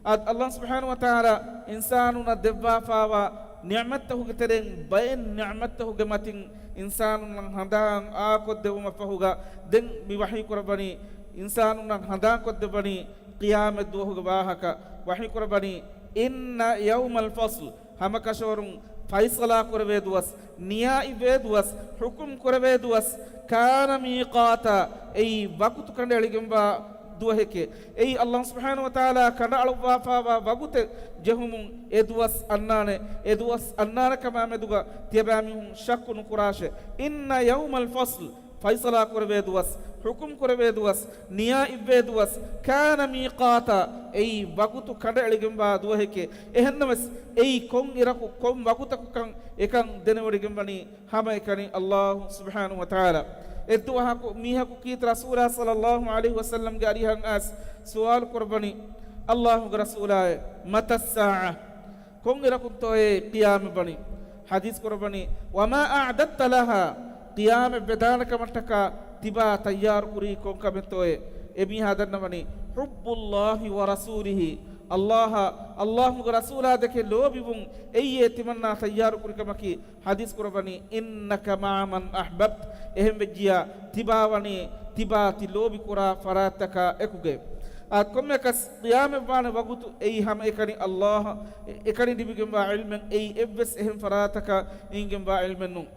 އަދި އައްލާހު ސުބްޙާނަހު ވަތަޢާލާ އިންސާނުންނަށް ދެއްވާފާވާ ނިޢުމަތްތަކުގެ ތެރެއިން ބައެއް ނިޢުމަތްތަކުގެ މަތިން އިންސާނުންނަށް ހަނދާން އާކޮށްދެއްވުމަށްފަހުގަ ދެން މި ވަޙީ ކުރައްވަނީ، އިންސާނުންނަށް ހަނދާންކޮށްދެއްވަނީ ޤިޔާމަތް ދުވަހުގެ ވާހަކަ. ވަޙީ ކުރައްވަނީ، إن يوم الفصل، ހަމަކަށަވަރުން ފައިޞަލާ ކުރެވޭ ދުވަސް، ނިޔާއިވޭ ދުވަސް، ޙުކުމް ކުރެވޭ ދުވަސް، كان ميقاتا، އެއީ ވަގުތު ކަނޑައެޅިގެންވާ ދުވަހެކޭ. އެއީ އައްލާހު ސުބްޙާނަހު ވަތަޢާލާ ކަނޑައަޅުއްވާފާވާ ވަގުތެއް ޖެހުމުން އެ ދުވަސް އަންނާނެ. އެ ދުވަސް އަންނާނެ ކަމާ މެދުގަ ތިޔަބައިމީހުން ޝައްކު ނުކުރާށޭ. إن يوم الفصل، ފައިޞަލާ ކުރެވޭ ދުވަސް، ޙުކުމް ކުރެވޭ ދުވަސް، ނިޔާއިވޭ ދުވަސް، كان ميقاتا، އެއީ ވަގުތު ކަނޑައެޅިގެންވާ ދުވަހެކޭ. އެހެންނަމަވެސް، އެއީ ކޮން އިރަކު ކޮން ވަގުތަކުކަން އެކަން ދެނެވޮޑިގެންވަނީ ހަމައެކަނި އައްލާހު ސުބްޙާނަހު ވަތަޢާލާ. އެއްދުވަހަކު މީހަކު ކީރިތި ރަސޫލާ ޞައްލައްލާހު ޢަލައިހި ވަސައްލަމްގެ އަރިހަށް އައިސް ސުވާލު ކުރައްވަނީ، އައްލާހުގެ ރަސޫލާއޭ، متى الساعة؟ ކޮން އިރަކުންތޯއޭ ޤިޔާމަތް ވަނީ؟ ޙަދީޘް ކުރައްވަނީ، وما أعددت لها؟ ޤިޔާމަތް ވެދާނެ ކަމަށްޓަކާ ތިބާ ތައްޔާރު ކުރީ ކޮން ކަމެއްތޯއޭ؟ އެމީހާ ދަންނަވަނީ، حب الله ورسوله، އައްލާހާ، އައްލާހުގެ ރަސޫލާ ދެކެ ލޯބިވުން އެއީއޭ ތިމަންނާ ތައްޔާރު ކުރި ކަމަކީ. ޙަދީޘް ކުރައްވަނީ، إنك مع من أحببت، އެހެން ވެއްޖިއްޔާ ތިބާ ވަނީ ތިބާ ތި ލޯބި ކުރާ ފަރާތްތަކާ އެކުގައި. އާ، ކޮންމެއަކަސް ޤިޔާމަތް ވާނެ ވަގުތު އެއީ ހަމަ އެކަނި އައްލާހަށް އެކަނި ލިބިގެންވާ ޢިލްމެއް، އެއީ އެއްވެސް އެހެން ފަރާތަކަށް އިންގެންވާ ޢިލްމެއް ނޫން.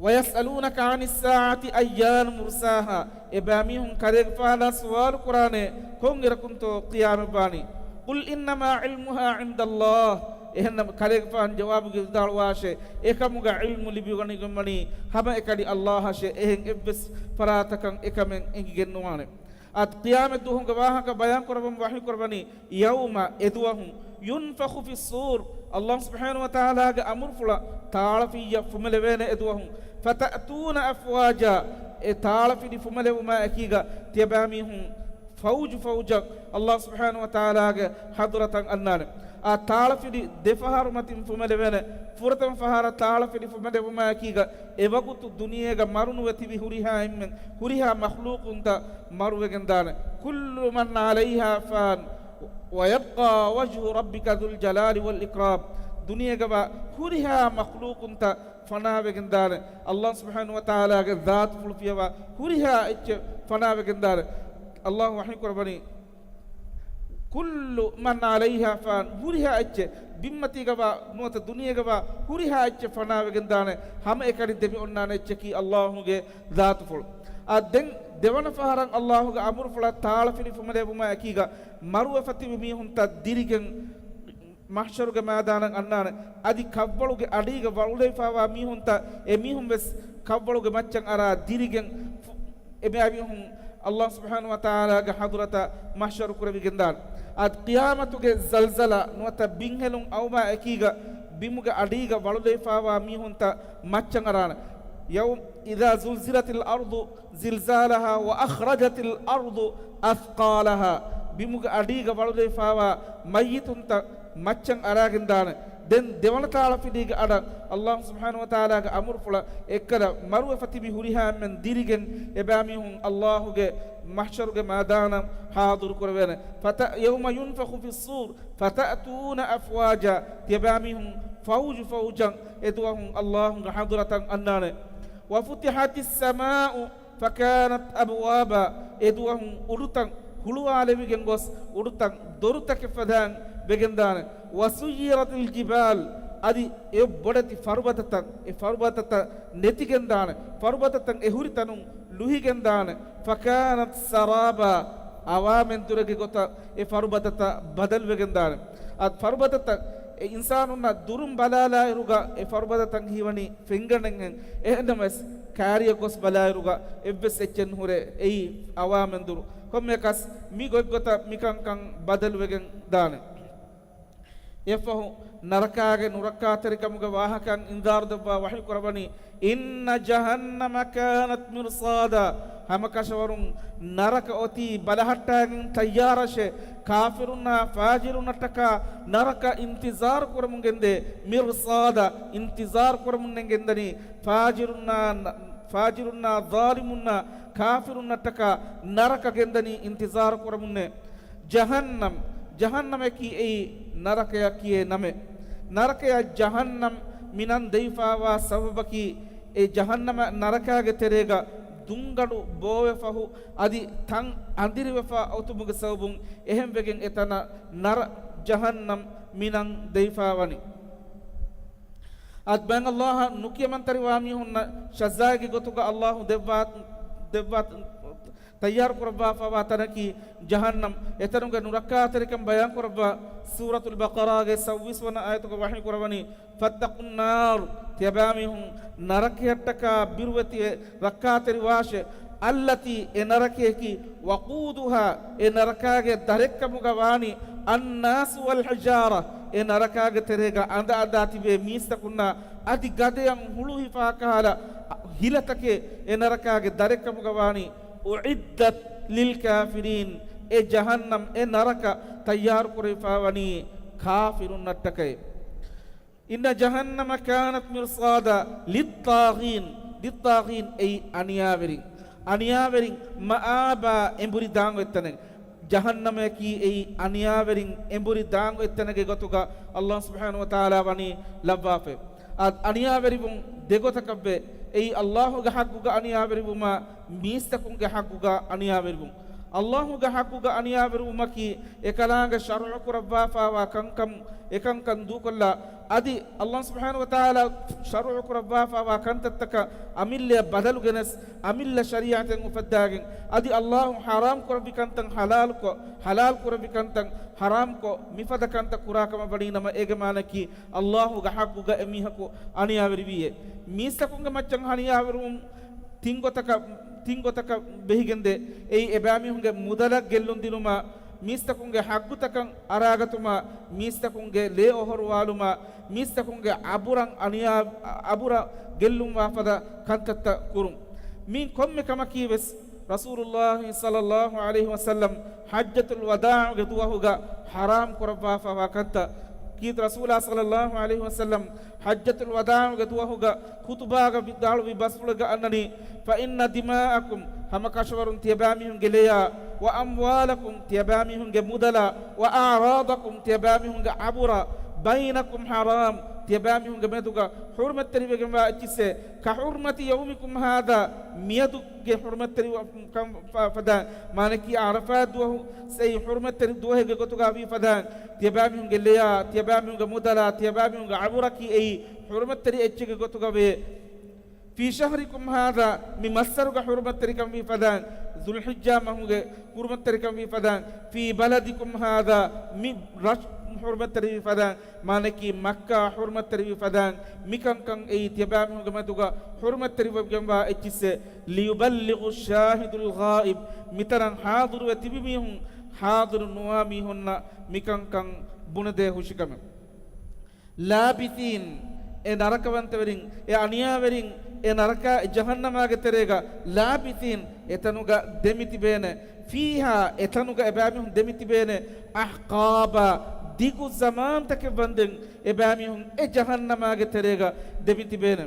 ويسألونك عن الساعة أيان مرساها، އެބައިމީހުން ކަލޭގެފާނާ ސުވާލު ކުރާނެ ކޮން އިރަކުންތޯ ޤިޔާމަތް ވާނީ؟ قل إنما علمها عند الله، އެހެންނަމަ ކަލޭގެފާނު ޖަވާބުގައި ވިދާޅުވާށޭ، އެކަމުގަ ޢިލްމު ލިބިވަޑައިގެންވަނީ ހަމަ އެކަނި އައްލާހަށޭ، އެހެން އެއްވެސް ފަރާތަކަށް އެކަމެއް އެނގިގެން ނުވާނެ. އަދި ޤިޔާމަތް ދުވަހުގެ ވާހަކަ ބަޔާން ކުރައްވަން ވަޙީ ކުރައްވަނީ، يوم، އެދުވަހު، ينفخ في الصور، އައްލާހު ސުބްޙާނަހު ވަތަޢާލާގެ އަމުރުފުޅަށް ތާޅަފިއްޔަށް ފުމެލެވޭނެ އެދުވަހު، فتأتون أفواجا، އެ ތާޅަފިލި ފުމެލެވުމާ އެކީގަ ތިޔަބައިމީހުން ފައުޖު ފައުޖަށް އައްލާހު ސުބްޙާނަހު ވަތަޢާލާގެ ޙަޟްރަތަށް އަންނާނެ. އާ ތާޅަފިލި ދެފަހަރު މަތިން ފުމެލެވޭނެ. ފުރަތަމަ ފަހަރަށް ތާޅަފިލި ފުމެލެވުމާ އެކީގަ އެވަގުތު ދުނިޔޭގަ މަރުނުވެ ތިބި ހުރިހާ އެންމެން، ހުރިހާ މަޚްލޫޤުންތައް މަރުވެގެންދާނެ. كل من عليها فان ويبقى وجه ربك ذو الجلال والإكرام. ދުނިޔޭގަވާ ހުރިހާ މަޚްލޫޤުންތައް ފަނާވެގެންދާނެ. ﷲ ސުބްޙާނަހޫ ވަތަޢާލާގެ ޛާތުފުޅު ފިޔަވާ ހުރިހާ އެއްޗެއް ފަނާވެގެންދާނެ. ﷲ ވަޙީ ކުރައްވަނީ، كل من عليها فان، ހުރިހާ އެއްޗެއް، ބިންމަތީގަވާ ނުވަތަ ދުނިޔޭގަވާ ހުރިހާ އެއްޗެއް ފަނާވެގެންދާނެ. ހަމައެކަނި ދެމި އޮންނާނެ އެއްޗަކީ ﷲގެ ޛާތުފުޅު. އާ، ދެން ދެވަނަ ފަހަރަށް ﷲގެ އަމުރުފުޅަށް ތާޅަފިލި ފުމެލެވުމާ އެކީގަ މަރުވެފަ ތިބި މީހުންތައް ދިރިގެން މަޙްޝަރުގެ މައިދާނަށް އަންނާނެ. އަދި ކަށްވަޅުގެ އަޑީގަ ވަޅުލައިފާވާ މީހުންތައް، އެ މީހުން ވެސް ކަށްވަޅުގެ މައްޗަށް އަރާ ދިރިގެން ފު-، އެބައިމީހުން ﷲ ސުބްޙާނަހޫ ވަތަޢާލާގެ ޙަޟްރަތަށް މަޙްޝަރު ކުރެވިގެންދާނެ. އަދި ޤިޔާމަތުގެ ޒަލްޒަލާ ނުވަތަ ބިންހެލުން އައުމާ އެކީގަ ބިމުގެ އަޑީގަ ވަޅުލައިފާވާ މީހުންތައް މައްޗަށް އަރާނެ. يوم إذا زلزلت الأرض زلزالها وأخرجت الأرض أثقالها، ބިމުގެ އަޑީގަ ވަޅުލައިފާވާ މައްޔިތުންތައް މައްޗަށް އަރާގެންދާނެ. ދެން ދެވަނަ ތާޅަފިލީގެ އަޑަށް ﷲ ސުބްޙާނަހޫ ވަތަޢާލާގެ އަމުރުފުޅަށް އެއްކަލަ މަރުވެފަ ތިބި ހުރިހާ އެންމެން ދިރިގެން އެބައިމީހުން ﷲގެ މަޙްޝަރުގެ މައިދާނަށް ޙާޟިރު ކުރެވޭނެ. ފަތަ-، يوم ينفخ في الصور فتأتون أفواجا، ތިޔަބައިމީހުން ފައުޖު ފައުޖަށް އެދުވަހުން ﷲގެ ޙަޟްރަތަށް އަންނާނެ. وفتحت السماء فكانت أبوابا، އެދުވަހުން އުޑުތައް ހުޅުވާލެވިގެން ގޮސް، އުޑުތައް ދޮރުތަކެއް ފަދައިން ވެގެންދާނެ. وسيرت الجبال، އަދި އެ ބޮޑެތި ފަރުބަދަތައް، އެ ފަރުބަދަތައް ނެތިގެންދާނެ، ފަރުބަދަތައް އެ ހުރި ތަނުން ލުހިގެންދާނެ. فكانت سرابا، އަވާމެންދުރެއްގެ ގޮތަށް އެ ފަރުބަދަތައް ބަދަލުވެގެންދާނެ. އަދި ފަރުބަދަތައް އެ އިންސާނުންނަށް ދުރުން ބަލާލާއިރުގަ އެ ފަރުބަދަތައް ހީވަނީ ފެންގަނޑެއްހެން، އެހެންނަމަވެސް ކާރިއަށް ގޮސް ބަލާއިރުގަ އެއްވެސް އެއްޗެއް ނުހުރޭ އެއީ އަވާމެންދުރު. ކޮންމެއަކަސް މި ގޮތްގޮތަށް މިކަންކަން ބަދަލުވެގެން ދާނެ. އެއަށްފަހު ނަރަކާގެ ނުރައްކާތެރިކަމުގެ ވާހަކައަށް އިންޒާރު ދެއްވާ ވަޙީ ކުރައްވަނީ، إن جهنم كانت مرصادا، ހަމަކަށަވަރުން ނަރަކަ އޮތީ ބަލަހައްޓާގެން ތައްޔާރަށޭ. ކާފިރުންނާ ފާޖިރުންނަށްޓަކާ ނަރަކަ އިންތިޒާރު ކުރަމުން ގެންދޭ. މިރްޞާދަ، އިންތިޒާރު ކުރަމުންނެއް ގެންދަނީ ފާޖިރުންނާ، ފާޖިރުންނާ ޒާލިމުންނާ ކާފިރުންނަށްޓަކާ ނަރަކަ ގެންދަނީ އިންތިޒާރު ކުރަމުންނޭ. ޖަހަންނަމް، ޖަހަންނަމަކީ އެއީ ނަރަކަޔަށް ކިޔޭ ނަމެއް. ނަރަކަޔަށް ޖަހަންނަމް މި ނަން ދެވިފާވާ ސަބަބަކީ، އެ ޖަހަންނަމަށް ނަރަކާގެ ތެރޭގަ ދުންގަނޑު ބޯވެފަ ހު-، އަދި ތަން އަނދިރިވެފަ އޮތުމުގެ ސަބަބުން އެހެންވެގެން އެތަނަށް ނަރަ ޖަހަންނަމް މި ނަން ދެވިފާވަނީ. އަދި ބައެއް ﷲ އަށް ނުކިޔަމަންތެރިވާ މީހުންނަށް ޝަޒާއިގެ ގޮތުގަ ﷲ ދެއްވާ، ދެއްވާ ތައްޔާރު ކުރައްވާފަވާ ތަނަކީ ޖަހަންނަމް. އެތަނުގެ ނުރައްކާތެރިކަން ބަޔާން ކުރައްވާ ސޫރަތުލް ބަޤަރާގެ ސައްވީސް ވަނަ އާޔަތުގަ ވަޙީ ކުރައްވަނީ، فاتقوا النار، ތިޔަބައިމީހުން ނަރަކަޔަށްޓަކާ ބިރުވެތިވެ ރައްކާތެރިވާށޭ. التي، އެ ނަރަކަޔަކީ، وقودها، އެ ނަރަކާގެ ދަރެއްކަމުގަ ވާނީ، الناس والحجارة، އެ ނަރަކާގެ ތެރޭގަ އަނދަ އަނދާ ތިބޭ މީސްތަކުންނާ އަދި ގަދަޔަށް ހުޅުހިފާ ކަހަލަ ހިލަތަކެއް އެ ނަރަކާގެ ދަރެއްކަމުގަ ވާނީ. أعدت للكافرين، އެ ޖަހަންނަމް، އެ ނަރަކަ ތައްޔާރު ކުރެވިފާވަނީ ކާފިރުންނަށްޓަކައި. إن جهنم كانت مرصادا للطاغين، للطاغين އެއީ އަނިޔާވެރިން، އަނިޔާވެރިން، مآبا އެނބުރި ދާން އޮތްތަނެއް. ޖަހަންނަމަކީ އެއީ އަނިޔާވެރިން އެނބުރި ދާން އޮތްތަނެއްގެ ގޮތުގަ ﷲ ސުބްޙާނަހޫ ވަތަޢާލާ ވަނީ ލައްވާފައި. އަދި އަނިޔާވެރިވުން ދެގޮތަކަށްވޭ. އެއީ ﷲގެ ޙައްޤުގަ އަނިޔާވެރިވުމާ، މީސްތަކުންގެ ޙައްޤުގަ އަނިޔާވެރިވުން. ﷲގެ ޙައްޤުގަ އަނިޔާވެރިވުމަކީ، އެކަލާނގެ ޝަރުޢު ކުރައްވާފައިވާ ކަންކަން، އެކަންކަން ދޫކޮށްލާ، އަދި ﷲ ސުބްޙާނަހޫ ވަތަޢާލާ ޝަރުޢު ކުރައްވާފައިވާ ކަންތައްތަކަށް އަމިއްލަޔަށް ބަދަލު ގެނެސް، އަމިއްލަ ޝަރީޢަތެއް އުފައްދާގެން، އަދި ﷲ ޙަރާމް ކުރެއްވި ކަންތައް ޙަލާލުކޮށް، ޙަލާލް ކުރެއްވި ކަންތައް ޙަރާމްކޮށް، މިފަދަ ކަންތައް ކުރާ ކަމަށް ވަނީ ނަމަ، އޭގެ މާނައަކީ ﷲގެ ޙައްޤުގަ އެމީހަކު އަނިޔާވެރިވީއޭ. މީސްތަކުންގެ މައްޗަށް އަނިޔާވެރިވުން ތިން ގޮތަކަށް، ތިން ގޮތަކަށް ބެހިގެންދޭ. އެއީ އެބައިމީހުންގެ މުދަލަށް ގެއްލުން ދިނުމާ، މީސްތަކުންގެ ޙައްޤުތަކަށް އަރާގަތުމާ، މީސްތަކުންގެ ލޭ އޮހޮރުވާލުމާ، މީސްތަކުންގެ އަބުރަށް އަނިޔާ، އަބުރަށް ގެއްލުންވާ ފަދަ ކަންތައްތައް ކުރުން. މި ކޮންމެ ކަމަކީ ވެސް ރަސޫލުﷲ ޞައްލަﷲ ޢަލައިހި ވަސައްލަމް ޙައްޖަތުލް ވަދާޢުގެ ދުވަހުގަ ޙަރާމް ކުރައްވާފައިވާ ކަންތައް. ކީރިތި ރަސޫލާ ޞައްލަﷲ ޢަލައިހި ވަސައްލަމް ޙައްޖަތުލް ވަދާޢުގެ ދުވަހުގަ ޚުޠުބާގަ ވިދާޅުވި ބަސްފުޅެއްގަ އަންނަނީ، فإن دماءكم، ހަމަކަށަވަރުން ތިޔަބައިމީހުންގެ ލެޔާ، وأموالكم، ތިޔަބައިމީހުންގެ މުދަލާ، وأعراضكم، ތިޔަބައިމީހުންގެ އަބުރާ، بينكم حرام، ތިޔަބައިމީހުންގެ މެދުގަ ޙުރުމަތްތެރިވެގެންވާ އެއްޗިއްސެއް، كحرمة يومكم هذا، މިއަދުގެ ޙުރުމަތްތެރިކަން ފަ-، ފަދައިން، މާނައަކީ ޢަރަފާތް ދުވަހު އެއީ ޙުރުމަތްތެރި ދުވަހެއްގެ ގޮތުގަ ވީ ފަދައިން، ތިޔަބައިމީހުންގެ ލެޔާ، ތިޔަބައިމީހުންގެ މުދަލާ، ތިޔަބައިމީހުންގެ ޢަބުރަކީ އެއީ ޙުރުމަތްތެރި އެއްޗެއްގެ ގޮތުގަ ވޭ. في شهركم هذا، މި މައްސަރުގަ ޙުރުމަތްތެރިކަން ވީ ފަދައިން، ޛުލްޙިއްޖާ މަހުގެ ޙުރުމަތްތެރިކަން ވީ ފަދައިން، في بلدكم هذا، މި ރަށް ޙުރުމަތްތެރިވީ ފަދައިން، މާނައަކީ މައްކާ ޙުރުމަތްތެރިވީ ފަދައިން، މިކަންކަން އެއީ ތިޔަބައިމީހުންގެ މެދުގަ ޙުރުމަތްތެރިވެގެންވާ އެއްޗިއްސެއް، ليبلغ الشاهد الغائب، މިތަނަށް ޙާޟިރުވެ ތިބި މީހުން ޙާޟިރު ނުވާ މީހުންނަށް މިކަންކަން ބުނެދޭ ހުށިކަމެއް. لابثين، އެ ނަރަކަވަންތަވެރިން، އެ އަނިޔާވެރިން، އެ ނަރަކާ، އެ ޖަހަންނަމާގެ ތެރޭގަ، لابثين، އެތަނުގަ ދެމިތިބޭނެ، فيها، އެތަނުގަ އެބައިމީހުން ދެމިތިބޭނެ، أحقابا، ދިގު ޒަމާންތަކެއް ވަންދެން އެބައިމީހުން އެ ޖަހަންނަމާގެ ތެރޭގަ ދެމިތިބޭނެ.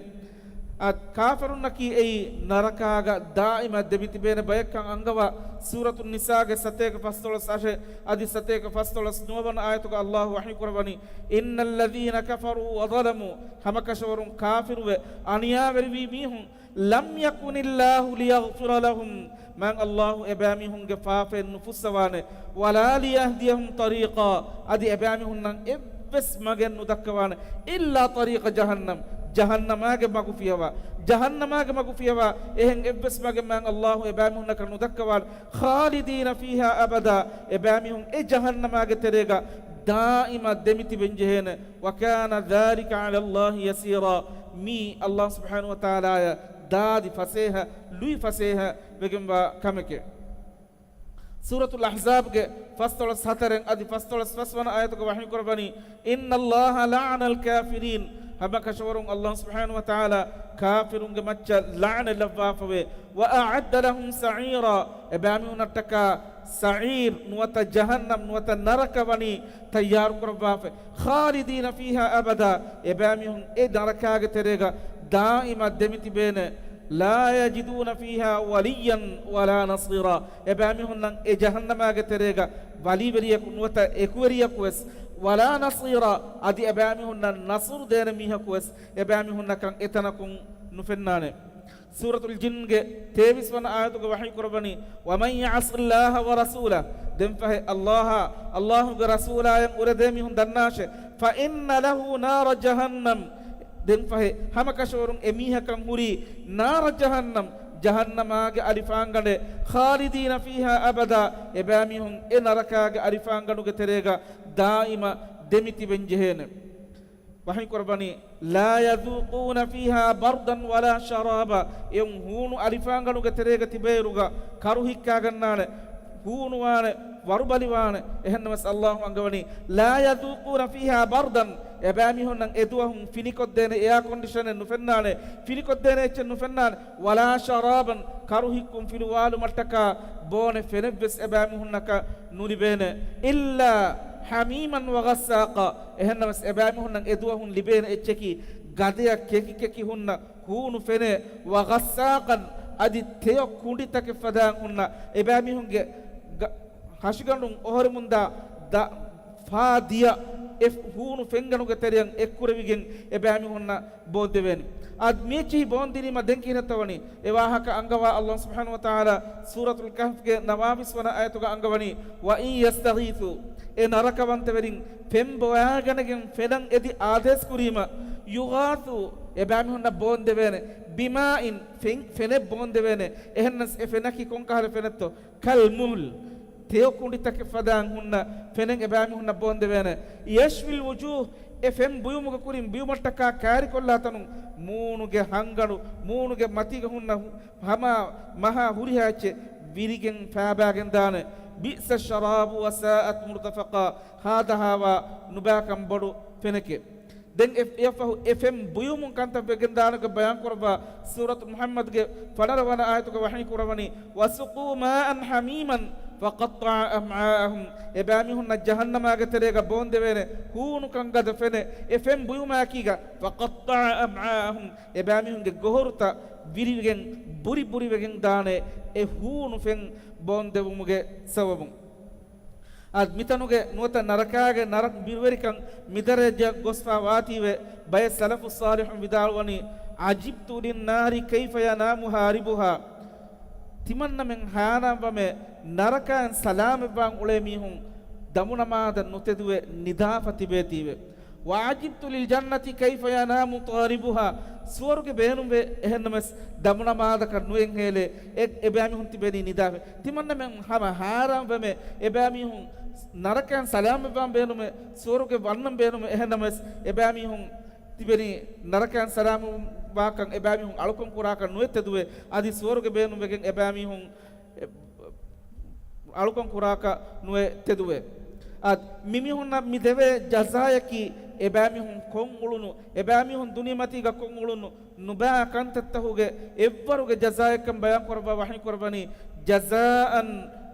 އަދި ކާފަރުންނަކީ އެއީ ނަރަކާގަ ދާއިމަށް ދެމިތިބޭނެ ބަޔަކަށް އަންގަވާ، ސޫރަތު ނިސާގެ ސަތޭކަ ފަސްދޮޅަސް އަށެއް އަދި ސަތޭކަ ފަސްދޮޅަސް ނުވަވަނަ އާޔަތުގަ ﷲ ވަޙީކުރައްވަނީ، إن الذين كفروا وظلموا، ހަމަކަށަވަރުން ކާފިރުވެ، އަނިޔާވެރިވީ މީހުން، لم يكن الله ليغفر لهم، މާތް ﷲ އެބައިމީހުންގެ ފާފައެއް ނުފުއްސަވާނެ، ولا ليهديهم طريقا، އަދި އެބައިމީހުންނަށް އެއްވެސް މަގެއް ނުދައްކަވާނެ، إلا طريق جهنم، ޖަހަންނަމާގެ މަގު ފިޔަވާ، ޖަހަންނަމާގެ މަގު ފިޔަވާ، އެހެން އެއްވެސް މަގެއް މާތް ﷲ އެބައިމީހުންނަކަށް ނުދައްކަވާނެ، خالدين فيها أبدا، އެބައިމީހުން އެ ޖަހަންނަމާގެ ތެރޭގަ ދާއިމަށް ދެމިތިބެން ޖެހޭނެ، وكان ذلك على الله يسيرا، މީ ﷲ ސުބްޙާނަހޫ ވަތަޢާލާއަށް ދާދި ފަސޭހަ، ލުއި ފަސޭހަ ވެގެންވާ ކަމެކޭ. ސޫރަތުލް އަޙްޒާބްގެ ފަސްދޮޅަސް ހަތަރެއް އަދި ފަސްދޮޅަސް ފަސްވަނަ އާޔަތުގަ ވަޙީކުރައްވަނީ، إن الله لعن الكافرين، ހަމަކަށަވަރުން ﷲ ސުބްޙާނަހޫ ވަތަޢާލާ ކާފިރުންގެ މައްޗަށް ލަޢުނަތް ލައްވާފަވޭ، وأعد لهم سعيرا، އެބައިމީހުންނަށްޓަކާ ސަޢީރު ނުވަތަ ޖަހަންނަމް ނުވަތަ ނަރަކަ ވަނީ ތައްޔާރުކުރައްވާފަ، خالدين فيها أبدا، އެބައިމީހުން އެ ނަރަކާގެ ތެރޭގަ ދާއިމަށް ދެމިތިބޭނެ، لا يجدون فيها وليا ولا نصيرا، އެބައިމީހުންނަށް އެ ޖަހަންނަމާގެ ތެރޭގަ ވަލީވެރިޔަކު ނުވަތަ އެކުވެރިޔަކުވެސް، ولا نصيرا، އަދި އެބައިމީހުންނަށް ނަޞްރު ދޭނެ މީހަކުވެސް އެބައިމީހުންނަކަށް އެތަނަކުން ނުފެންނާނެ. ސޫރަތުލް ޖިންގެ ތޭވީސް ވަނަ އާޔަތުގަ ވަޙީކުރައްވަނީ، ومن يعص الله ورسوله، ދެންފަހެ ﷲ، ﷲގެ ރަސޫލާއަށް އުރެދޭ މީހުން ދަންނާށޭ، فإن له نار جهنم، ދެންފަހެ ހަމަކަށަވަރުން އެމީހަކަށް ހުރީ نار جهنم، ޖަހަންނަމާގެ އަލިފާންގަނޑެއް، خالدين فيها أبدا، އެބައިމީހުން އެ ނަރަކާގެ އަލިފާންގަނޑުގެ ތެރޭގަ ދާއިމަށް ދެމިތިބެން ޖެހޭނެ. ވަޙީކުރައްވަނީ، لا يذوقون فيها بردا ولا شرابا، އެއުން ހޫނު އަލިފާންގަނޑުގެ ތެރޭގަ ތިބޭއިރުގަ ކަރު ހިއްކާގަންނާނެ، ހޫނުވާނެ، ވަރުބަލިވާނެ. އެހެންނަމަސް ﷲ އަންގަވަނީ، لا يذوقون فيها بردا، އެބައިމީހުންނަށް އެދުވަހުން ފިނިކޮށްދޭނެ އެއާކޮންޑިޝަނެއް ނުފެންނާނެ، ފިނިކޮށްދޭނެ އެއްޗެއް ނުފެންނާނެ، ولا شرابا، ކަރު ހިއްކުން ފިލުވާލުމަށްޓަކާ ބޯނެ ފެނެއްވެސް އެބައިމީހުންނަކަށް ނުލިބޭނެ، إلا حميما وغساقا، އެހެންނަމަސް އެބައިމީހުންނަށް އެދުވަހުން ލިބޭނެ އެއްޗަކީ ގަދަޔަށް ކެކި ކެކި ހުންނަ ހޫނު ފެނެއް، وغساقا، އަދި ތެޔޮ ކުނޑިތަކެއް ފަދައިން ހުންނަ އެބައިމީހުންގެ ގަ-، ހަށިގަނޑުން އޮހޮރެމުންދާ ދަ-، ފާ ދިޔަ އެ ހޫނު ފެންގަނޑުގެ ތެރެއަށް އެއްކުރެވިގެން އެބައިމީހުންނަށް ބޯންދެވޭނެ. އަދި މިއެއްޗިހި ބޯންދިނީމަ ދެން ކިހިނެއްތޯ ވަނީ؟ އެ ވާހަކަ އަންގަވާ ﷲ ސުބްޙާނަހޫ ވަތަޢާލާ ސޫރަތުލް ކަހްފްގެ ނަވާވީސް ވަނަ އާޔަތުގަ އަންގަވަނީ، وإن يستغيثوا، އެ ނަރަކަވަންތަވެރިން ފެން ބޮވާގަނެގެން ފެނަށް އެދި އާދޭސް ކުރީމަ، يغاثوا، އެބައިމީހުންނަށް ބޯންދެވޭނެ، بماء، ފެން، ފެނެއް ބޯންދެވޭނެ. އެހެންނަސް އެ ފެނަކީ ކޮންކަހަލަ ފެނެއްތޯ؟ كالمهل، ތެޔޮ ކުނޑިތަކެއް ފަދައިން ހުންނަ ފެނެއް އެބައިމީހުންނަށް ބޯންދެވޭނެ. يشوي الوجوه، އެ ފެން ބުޔުމުގެ ކުރިން ބިޔުމަށްޓަކާ ކާރިކޮށްލާ ތަނުން މޫނުގެ ހަންގަނޑު، މޫނުގެ މަތީގަ ހުންނަ ހު-، ހަމަ މަހާ ހުރިހާ އެއްޗެއް ވިރިގެން ފާބާގެން ދާނެ. بئس الشراب وساءت مرتفقا، ހާދަހާވާ ނުބާކަން ބޮޑު ފެނެކޭ. ދެން އެ-، އެއަށްފަހު އެ ފެން ބުޔުމުން ކަންތައް ވެގެންދާނެކަން ބަޔާންކުރައްވާ ސޫރަތު މުޙައްމަދުގެ ފަނަރަ ވަނަ އާޔަތުގަ ވަޙީކުރައްވަނީ، وسقوا ماء حميما فقطع أمعاءهم، އެބައިމީހުންނަށް ޖަހަންނަމާގެ ތެރޭގަ ބޯންދެވޭނެ ހޫނުކަން ގަދަ ފެނެއް، އެ ފެން ބުޔުމާއެކީގަ، فقطع أمعاءهم، އެބައިމީހުންގެ ގޮހޮރުތައް ވިރިވެގެން ބުރި ބުރިވެގެން ދާނެ އެ ހޫނު ފެން ބޯންދެވުމުގެ ސަބަބުން. އަދި މިތަނުގެ ނުވަތަ ނަރަކާގެ ނަރަ ބިރުވެރިކަން މިދަރަޖައަށް ގޮސްފާ ވާތީވެ، ބައެއް ސަލަފުއް ޞާލިޙުން ވިދާޅުވަނީ، "عجبت للنار كيف ينام هاربها." ތިމަންނަމެން ހައިރާންވަމޭ، ނަރަކައިން ސަލާމަތްވާން އުޅޭ މީހުން ދަމުނަމާދަށް ނުތެދުވެ ނިދާފަ ތިބޭތީވެ. "وعجبت للجنة كيف ينام طالبها." ސުވަރުގެ ބޭނުންވޭ، އެހެންނަމަވެސް ދަމުނަމާދަކަށް ނުއެއްހޭލޭ، އެ-، އެބައިމީހުން ތިބެނީ ނިދާފަ. ތިމަންނަމެން ހަމަ ހައިރާންވަމޭ، އެބައިމީހުން ނަރަކައިން ސަލާމަތްވާން ބޭނުމޭ، ސުވަރުގެ ވަންނަން ބޭނުމޭ، އެހެންނަމަވެސް އެބައިމީހުން ތިބެނީ ނަރަކައިން ސަލާމަތްވާކަން އެބައިމީހުން އަޅުކަން ކުރާކަށް ނުއެއް ތެދުވެ، އަދި ސުވަރުގެ ބޭނުންވެގެން އެބައިމީހުން އެ-، އަޅުކަން ކުރާކަށް ނުއެއް ތެދުވެ. އަދި މިމީހުންނަށް މި ދެވޭ ޖަޒާއަކީ އެބައިމީހުން ކޮށް އުޅުނު، އެބައިމީހުން ދުނިޔެމަތީގަ ކޮށް އުޅުނު ނުބައި ކަންތައްތަކުގެ އެއްވަރުގެ ޖަޒާއެއްކަން ބަޔާން ކުރައްވާ ވަޙީ ކުރައްވަނީ، "جزاء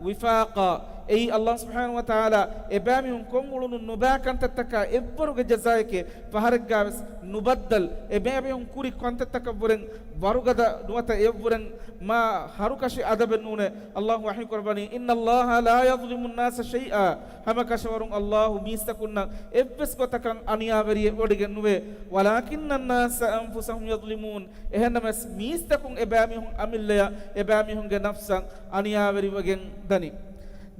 وفاقا." އެއީ ﷲ ސުބްޙާނަހޫ ވަތަޢާލާ އެބައިމީހުން ކޮށް އުޅުނު ނުބައި ކަންތައްތަކާ އެއްވަރުގެ ޖަޒާއެކޭ، ފަހަރެއްގާވެސް ނުބައްދަލް، އެބައިމީހުން ކުރި ކަންތައްތަކަށްވުރެން ވަރުގަދަ ނުވަތަ އެއަށްވުރެން މާ ހަރުކަށި އަދަބެއް ނޫނޭ. ﷲ ވަޙީ ކުރައްވަނީ، "إن الله لا يظلم الناس شيئا." ހަމަ ކަށަވަރުން ﷲ މީސްތަކުންނަށް އެއްވެސް ގޮތަކަށް އަނިޔާވެރިވެވޮޑިގެން ނުވޭ. "ولكن الناس أنفسهم يظلمون." އެހެންނަމަވެސް މީސްތަކުން އެބައިމީހުން އަމިއްލަޔަށް އެބައިމީހުންގެ ނަފްސަށް އަނިޔާވެރިވެގެން ދަނީ.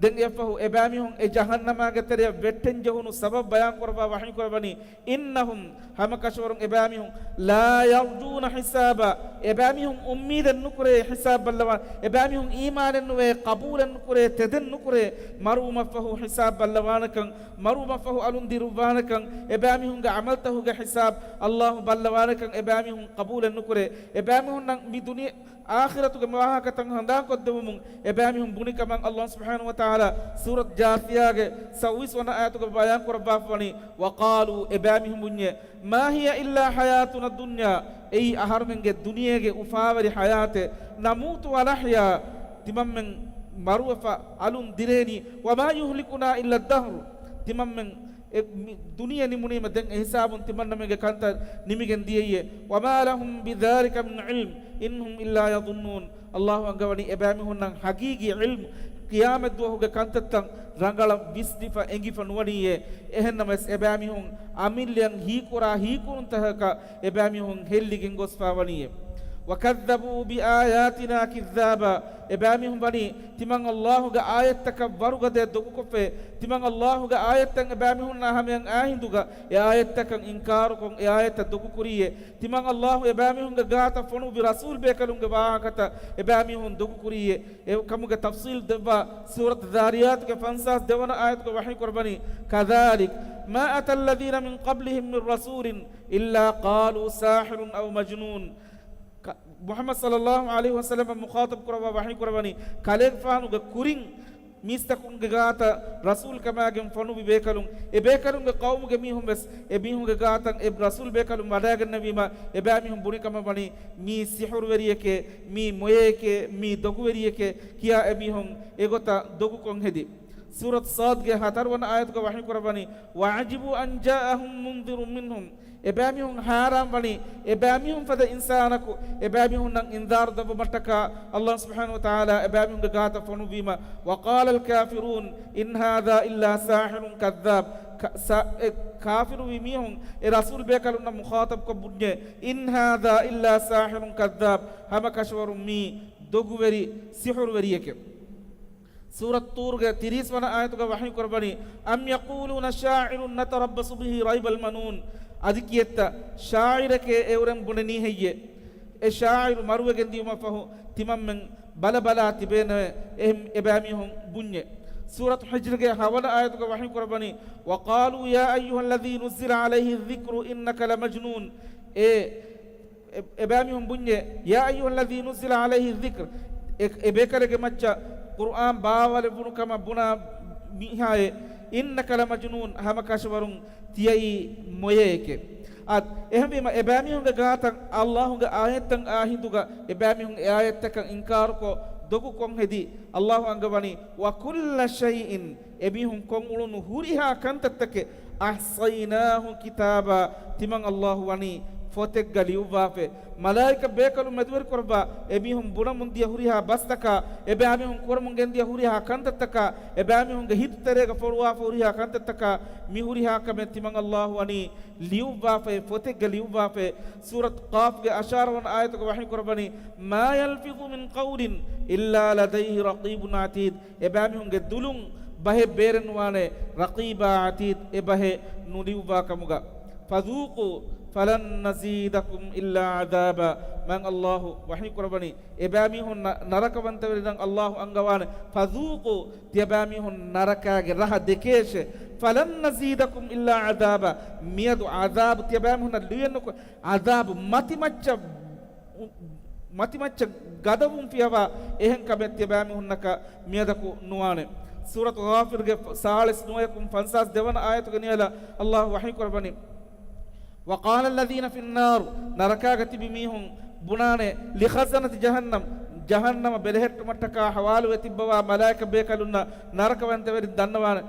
ދެން އެއަށްފަހު އެބައިމީހުން އެ ޖަހަންނަމާގެ ތެރެއަށް ވެއްޓެން ޖެހުނު ސަބަބު ބަޔާން ކުރައްވާ ވަޙީ ކުރައްވަނީ، "إنهم." ހަމަ ކަށަވަރުން އެބައިމީހުން، "لا يرجون حسابا." އެބައިމީހުން އުއްމީދެއް ނުކުރޭ ހިސާބް ބައްލަވާ، އެބައިމީހުން އީމާނެއް ނުވޭ، ޤަބޫލެއް ނުކުރޭ، ތެދެއް ނުކުރޭ، މަރުވުމަށްފަހު ހިސާބް ބައްލަވާނެކަން، މަރުވުމަށްފަހު އަލުން ދިރުއްވާނެކަން، އެބައިމީހުންގެ ޢަމަލްތަހުގެ ހިސާބް ﷲ ބައްލަވާނެކަން އެބައިމީހުން ޤަބޫލެއް ނުކުރޭ. އެބައިމީހުންނަށް މި ދުނިޔެ އާޚިރަތުގެ ވާހަކަތައް ހަނދާންކޮށްދެވުމުން އެބައިމީހުން ބުނި ކަމަށް ﷲ ސުބްޙާނަހޫ ވަތަޢާލާ ސޫރަތު ޖާޘިޔާގެ ސައުވީސް ވަނަ އާޔަތުގަ ބަޔާން ކުރައްވާފަ ވަނީ، "وقالوا." އެބައިމީހުން ބުންޏޭ، "ما هي إلا حياتنا الدنيا." އެއީ އަހަރުމެންގެ ދުނިޔޭގެ އުފާވެރި ޙަޔާތެއް، "نموت ونحيا." ތިމަންމެން މަރުވެފަ އަލުން ދިރޭނީ، "وما يهلكنا إلا الدهر." ތިމަންމެން އެ މި ދުނިޔެ ނިމުނީމަ ދެން އެ ހިސާބުން ތިމަންނަމެންގެ ކަންތައް ނިމިގެން ދިޔައީއޭ. "وما لهم بذلك من علم إن هم إلا يظنون." ﷲ އަންގަވަނީ އެބައިމީހުންނަށް ޙަޤީޤީ ޢިލްމު ޤިޔާމަތްދުވަހުގެ ކަންތައްތައް ރަނގަޅަށް ވިސްނިފަ އެނގިފަ ނުވަނީއޭ. އެހެންނަމަވެސް އެބައިމީހުން އަމިއްލަޔަށް ހީކުރާ ހީކުރުންތަކަކަށް އެބައިމީހުން ހެއްލިގެން ގޮސްފަ ވަނީއޭ. "وكذبوا بآياتنا كذابا." އެބައިމީހުން ވަނީ ތިމަން ﷲ ގެ އާޔަތްތަކަށް ވަރުގަދަޔަށް ދޮގުކޮށްފަ، ތިމަން ﷲ ގެ އާޔަތްތައް އެބައިމީހުންނާ ހަމަޔަށް އާ ހިނދުގަ އެ އާޔަތްތަކަށް އިންކާރުކޮށް އެ އާޔަތްތައް ދޮގުކުރީއޭ. ތިމަން ﷲ އެބައިމީހުންގެ ގާތަށް ފޮނުއްވި ރަސޫލް ބޭކަލުންގެ ވާހަކަތައް އެބައިމީހުން ދޮގުކުރީއޭ. އެ ކަމުގެ ތަފްޞީލް ދެއްވާ ސޫރަތު ޛާރިޔާތުގެ ފަންސާސް ދެވަނަ އާޔަތުގަ ވަޙީ ކުރައްވަނީ، "كذلك ما أتى الذين من قبلهم من رسول إلا قالوا ساحر أو مجنون." ކަ-، މުޙައްމަދު ޞައްލައްލާހު ޢަލައިހި ވަސައްލަމަށް މުޚާޠަބު ކުރައްވާ ވަޙީ ކުރައްވަނީ، ކަލޭގެފާނުގެ ކުރިން މީސްތަކުންގެ ގާތަށް ރަސޫލުކަމާގެން ފޮނުއްވި ބޭކަލުން، އެ ބޭކަލުންގެ ޤައުމުގެ މީހުން ވެސް އެ މީހުންގެ ގާތަށް އެ ރަސޫލު ބޭކަލުން ވަޑައިގަންނެވީމަ، އެބައިމީހުން ބުނި ކަމަށް ވަނީ، "މީ ސިޙުރުވެރިއެކޭ، މީ މޮޔައެކޭ، މީ ދޮގުވެރިއެކޭ" ކިޔާ އެމީހުން އެގޮތަށް ދޮގުކޮށް ހެދި. ސޫރަތު ޞާދްގެ ހަތަރުވަނަ އާޔަތުގަ ވަޙީ ކުރައްވަނީ، "وعجبوا أن جاءهم منذر منهم." އެބައިމީހުން ހައިރާން ވަނީ، އެބައިމީހުން ފަދަ އިންސާނަކު އެބައިމީހުންނަށް އިންޒާރު ދެއްވުމަށްޓަކާ ﷲ ސުބްޙާނަހޫ ވަތަޢާލާ އެބައިމީހުންގެ ގާތަށް ފޮނުއްވީމަ، "وقال الكافرون إن هذا إلا ساحر كذاب." ކަ-، ސަ-، އެ ކާފިރުވި މީހުން އެ ރަސޫލު ބޭކަލުންނަށް މުޚާޠަބުކޮށް ބުންޏޭ، "إن هذا إلا ساحر كذاب." ހަމަ ކަށަވަރުން މީ ދޮގުވެރި ސިޙުރުވެރިއެކޭ. ސޫރަތު ޠޫރުގެ ތިރީސް ވަނަ އާޔަތުގަ ވަޙީ ކުރައްވަނީ، "أم يقولون شاعر نتربص به ريب المنون." އަދި ކިއެއްތަ ޝާޢިރެކޭ އެއުރެން ބުނެނީ ހެއްޔޭ؟ އެ ޝާޢިރު މަރުވެގެން ދިޔުމަށްފަހު ތިމަންމެން ބަލަބަލާ ތިބޭނެވެ. އެހެން އެބައިމީހުން ބުންޏެ. ސޫރަތު ހިޖްރުގެ ހަވަނަ އާޔަތުގަ ވަޙީ ކުރައްވަނީ، "وقالوا يا أيها الذي نزل عليه الذكر إنك لمجنون." އޭ އެ-، އެބައިމީހުން ބުންޏޭ، "يا أيها الذي نزل عليه الذكر." އެ-، އެ ބޭކަލެއްގެ މައްޗަށް ޤުރްއާން ބާވާލެއްވުނު ކަމަށް ބުނާ މީހާއޭ، "إنك لمجنون." ހަމަ ކަށަވަރުން ތިޔައީ މޮޔައެކޭ. އަދި އެހެންވީމަ، އެބައިމީހުންގެ ގާތަށް ﷲ ގެ އާޔަތްތައް އާ ހިނދުގަ އެބައިމީހުން އެ އާޔަތްތަކަށް އިންކާރުކޮށް، ދޮގު ކޮށް ހެދި. ﷲ އަންގަވަނީ، "وكل شيء." އެމީހުން ކޮށްއުޅުނު ހުރިހާ ކަންތައްތަކެއް، "أحصيناه كتابا." ތިމަން ﷲ ވަނީ ފޮތެއްގަ ލިޔުއްވާފައި، މަލާއިކަ ބޭކަލުން މެދުވެރިކުރައްވާ، އެމީހުން ބުނަމުން ދިޔަ ހުރިހާ ބަސްތަކާ، އެބައިމީހުން ކުރަމުން ގެންދިޔަ ހުރިހާ ކަންތައްތަކާ، އެބައިމީހުންގެ ހިތުތެރޭގަ ފޮރުވާފަ ހުރިހާ ކަންތައްތަކާ، މި ހުރިހާ ކަމެއް ތިމަން ﷲ ވަނީ ލިޔުއްވާފައި، ފޮތެއްގަ ލިޔުއްވާފައި. ސޫރަތު ޤާފްގެ އަށާރަ ވަނަ އާޔަތުގަ ވަޙީ ކުރައްވަނީ، "ما يلفظ من قول إلا لديه رقيب عتيد." އެބައިމީހުންގެ ދުލުން ބަހެއް ބޭރެއް ނުވާނެ، ރަޤީބާ ޢަތީދް އެ ބަހެއް ނުލިޔުއްވާ ކަމުގަ. "فذوقوا فلن نزيدكم إلا عذابا." މާތް ﷲ ވަޙީ ކުރައްވަނީ، އެބައިމީހުންނަށް ނަރަކަވަންތަވެރިންނަށް ﷲ އަންގަވާނެ، "فذوقوا." ތިޔަބައިމީހުން ނަރަކާގެ ރަހަ ދެކޭށޭ. "فلن نزيدكم إلا عذابا." މިއަދު ޢަޛާބު ތިޔަބައިމީހުންނަށް ލުޔެއްނުކޮށް، ޢަޛާބު މަތިމައްޗަށް، މަތިމައްޗަށް ގަދަވުން ފިޔަވާ އެހެން ކަމެއް ތިޔަބައިމީހުންނަކަށް މިއަދަކު ނުވާނެ. ސޫރަތު ޣާފިރުގެ ސާޅީސް ނުވަޔަކުން ފަންސާސް ދެވަނަ އާޔަތުގެ ނިޔަލަށް ﷲ ވަޙީ ކުރައްވަނީ، "وقال الذين في النار." ނަރަކާގަ ތިބި މީހުން ބުނާނެ، "لخزنة جهنم." ޖަހަންނަމަ ބެލެހެއްޓުމަށްޓަކާ ޙަވާލުވެ ތިއްބަވާ މަލާއިކަ ބޭކަލުންނަށް ނަރަކަވަންތަވެރިން ދަންނަވާނެ،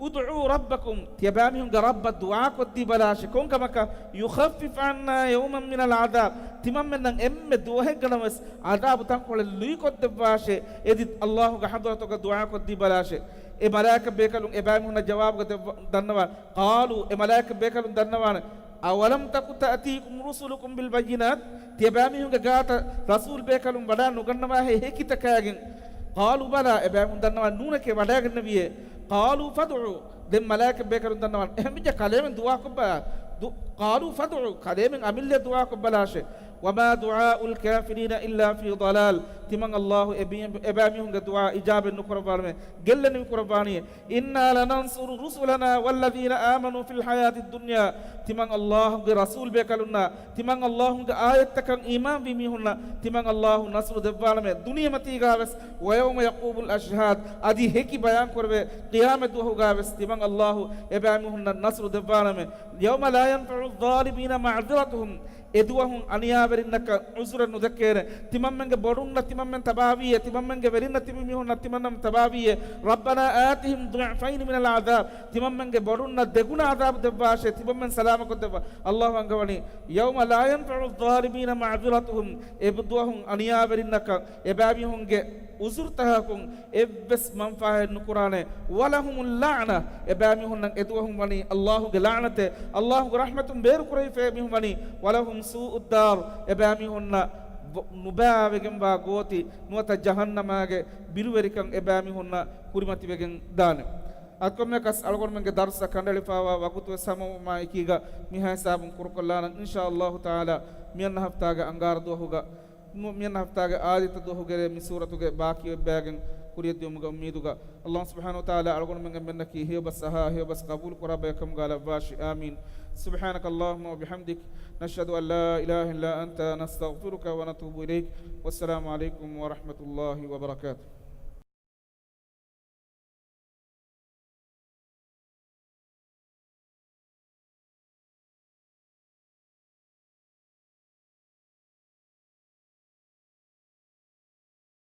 "ادعوا ربكم." ތިޔަބައިމީހުންގެ ރައްބަށް ދުޢާކޮށްދީބަލާށޭ. ކޮންކަމަކަށް؟ "يخفف عنا يوما من العذاب." ތިމަންމެންނަށް އެންމެ ދުވަހެއްގަ ނަމަވެސް ޢަޛާބު ތަންކޮޅެއް ލުއިކޮށްދެއްވާށޭ. އެދި ﷲގެ ޙަޟްރަތުގަ ދުޢާކޮށްދީބަލާށޭ. އެ މަލާއިކަ ބޭކަލުން އެބައިމީހުންނަށް ޖަވާބުގަ ދެއްވަ-، ދަންނަވާ، ޤާލޫ، އެ މަލާއިކަ ބޭކަލުން ދަންނަވާނެ، "أولم تك تأتيكم رسلكم بالبينات؟" ތިޔަބައިމީހުންގެ ގާތަށް ރަސޫލް ބޭކަލުން ވަޑާ ނުގަންނަވާހޭ ހެކިތަކާގެން؟ "قالوا بلى." އެބައިމީހުން ދަންނަވާ، ނޫނެކޭ، ވަޑާގަންނެވިއޭ. "قالوا فادعوا." ދެން މަލާއިކަ ބޭކަލުން ދަންނަވާނެ، އެހެންވެއްޖެ ކަލޭމެން ދުޢާކޮށްބަ-، ދު-، "قالوا فادعوا." ކަލޭމެން އަމިއްލަ ދުޢާކޮށްބަލާށޭ. "وما دعاء الكافرين إلا في ضلال." ތިމަން ﷲ އެބި-، އެބައިމީހުންގެ ދުޢާ އިޖާބެއް ނުކުރައްވާނެ، ގެއްލެނިވި ކުރައްވާނީ. "إنا لننصر رسلنا والذين آمنوا في الحياة الدنيا." ތިމަން ﷲގެ ރަސޫލް ބޭކަލުންނާ، ތިމަން ﷲގެ އާޔަތްތަކަށް އީމާންވި މީހުންނަށް ތިމަން ﷲ ނަޞްރު ދެއްވާނަމޭ، ދުނިޔެމަތީގާވެސް، "ويوم يقوم الأشهاد." އަދި ހެކި ބަޔާންކުރެވޭ ޤިޔާމަތް ދުވަހުގާވެސް ތިމަން ﷲ އެބައިމީހުންނަށް ނަޞްރު ދެއްވާނަމޭ. "يوم لا ينفع الظالمين معذرتهم." އެދުވަހުން އަނިޔާވެރިންނަކަށް ޢުޛުރެއް ނުދެއްކޭނެ. ތިމަންމެންގެ ބޮޑުންނަށް ތިމަންމެން ތަބާވީއޭ، ތިމަންމެންގެ ވެރިންނަށް ތިބި މީހުންނަށް ތިމަންމެން ތަބާވީއޭ. "ربنا آتهم ضعفين من العذاب." ތިމަންމެންގެ ބޮޑުންނަށް ދެގުނަ ޢަޛާބު ދެއްވާށޭ، ތިމަންމެން ސަލާމަތްކޮށްދެއްވާ. ﷲ އަންގަވަނީ، "يوم لا ينفع الظالمين معذرتهم." އެދުވަހުން އަނިޔާވެރިންނަކަށް އެބައިމީހުންގެ ޢުޛުރުތަކަކުން އެއްވެސް މަންފާއެއް ނުކުރާނެ. "ولهم اللعنة." އެބައިމީހުންނަށް އެދުވަހުން ވަނީ ﷲގެ ލަޢުނަތެއް، ﷲގެ ރަޙްމަތުން ބޭރުކުރެވިފައި މީހުން ވަނީ. "ولهم سوء الدار." އެބައިމީހުންނަށް ވ-، ނުބައިވެގެންވާ ގޯތި ނުވަތަ ޖަހަންނަމާގެ ބިރުވެރިކަން އެބައިމީހުންނަށް ކުރިމަތިވެގެން ދާނެ. އަދި ކޮންމެއަކަސް އަޅުގަނޑުމެންގެ ދަރުސްއަށް ކަނޑައެޅިފައިވާ ވަގުތުވެސް ހަމަވުމާ އެކީގަ މިހާ ހިސާބުން ކުރުކޮށްލާނަން. އިންޝާﷲ ތަޢާލާ މިއަންނަ ހަފްތާގެ އަންގާރަ ދުވަހުގަ ނު-، މިއަންނަ ހަފްތާގެ އާދިއްތަ ދުވަހުގެ ރޭ މި ސޫރަތުގެ ބާކީ އޮތްބައިގެން ކުރިއަށްދިޔުމުގެ އުއްމީދުގަ. ﷲ ސުބްޙާނަހޫ ވަތަޢާލާ އަޅުގަނޑުމެން އެންމެންނަކީ ހެޔޮބަސް އަހާ، ހެޔޮބަސް ޤަބޫލު ކުރާ ބަޔަކަށް ކަމުގަ ލައްވާށި. އާމީން. سبحانك اللهم وبحمدك، نشهد أن لا إله إلا أنت، نستغفرك ونتوب إليك. والسلام عليكم ورحمة الله وبركاته.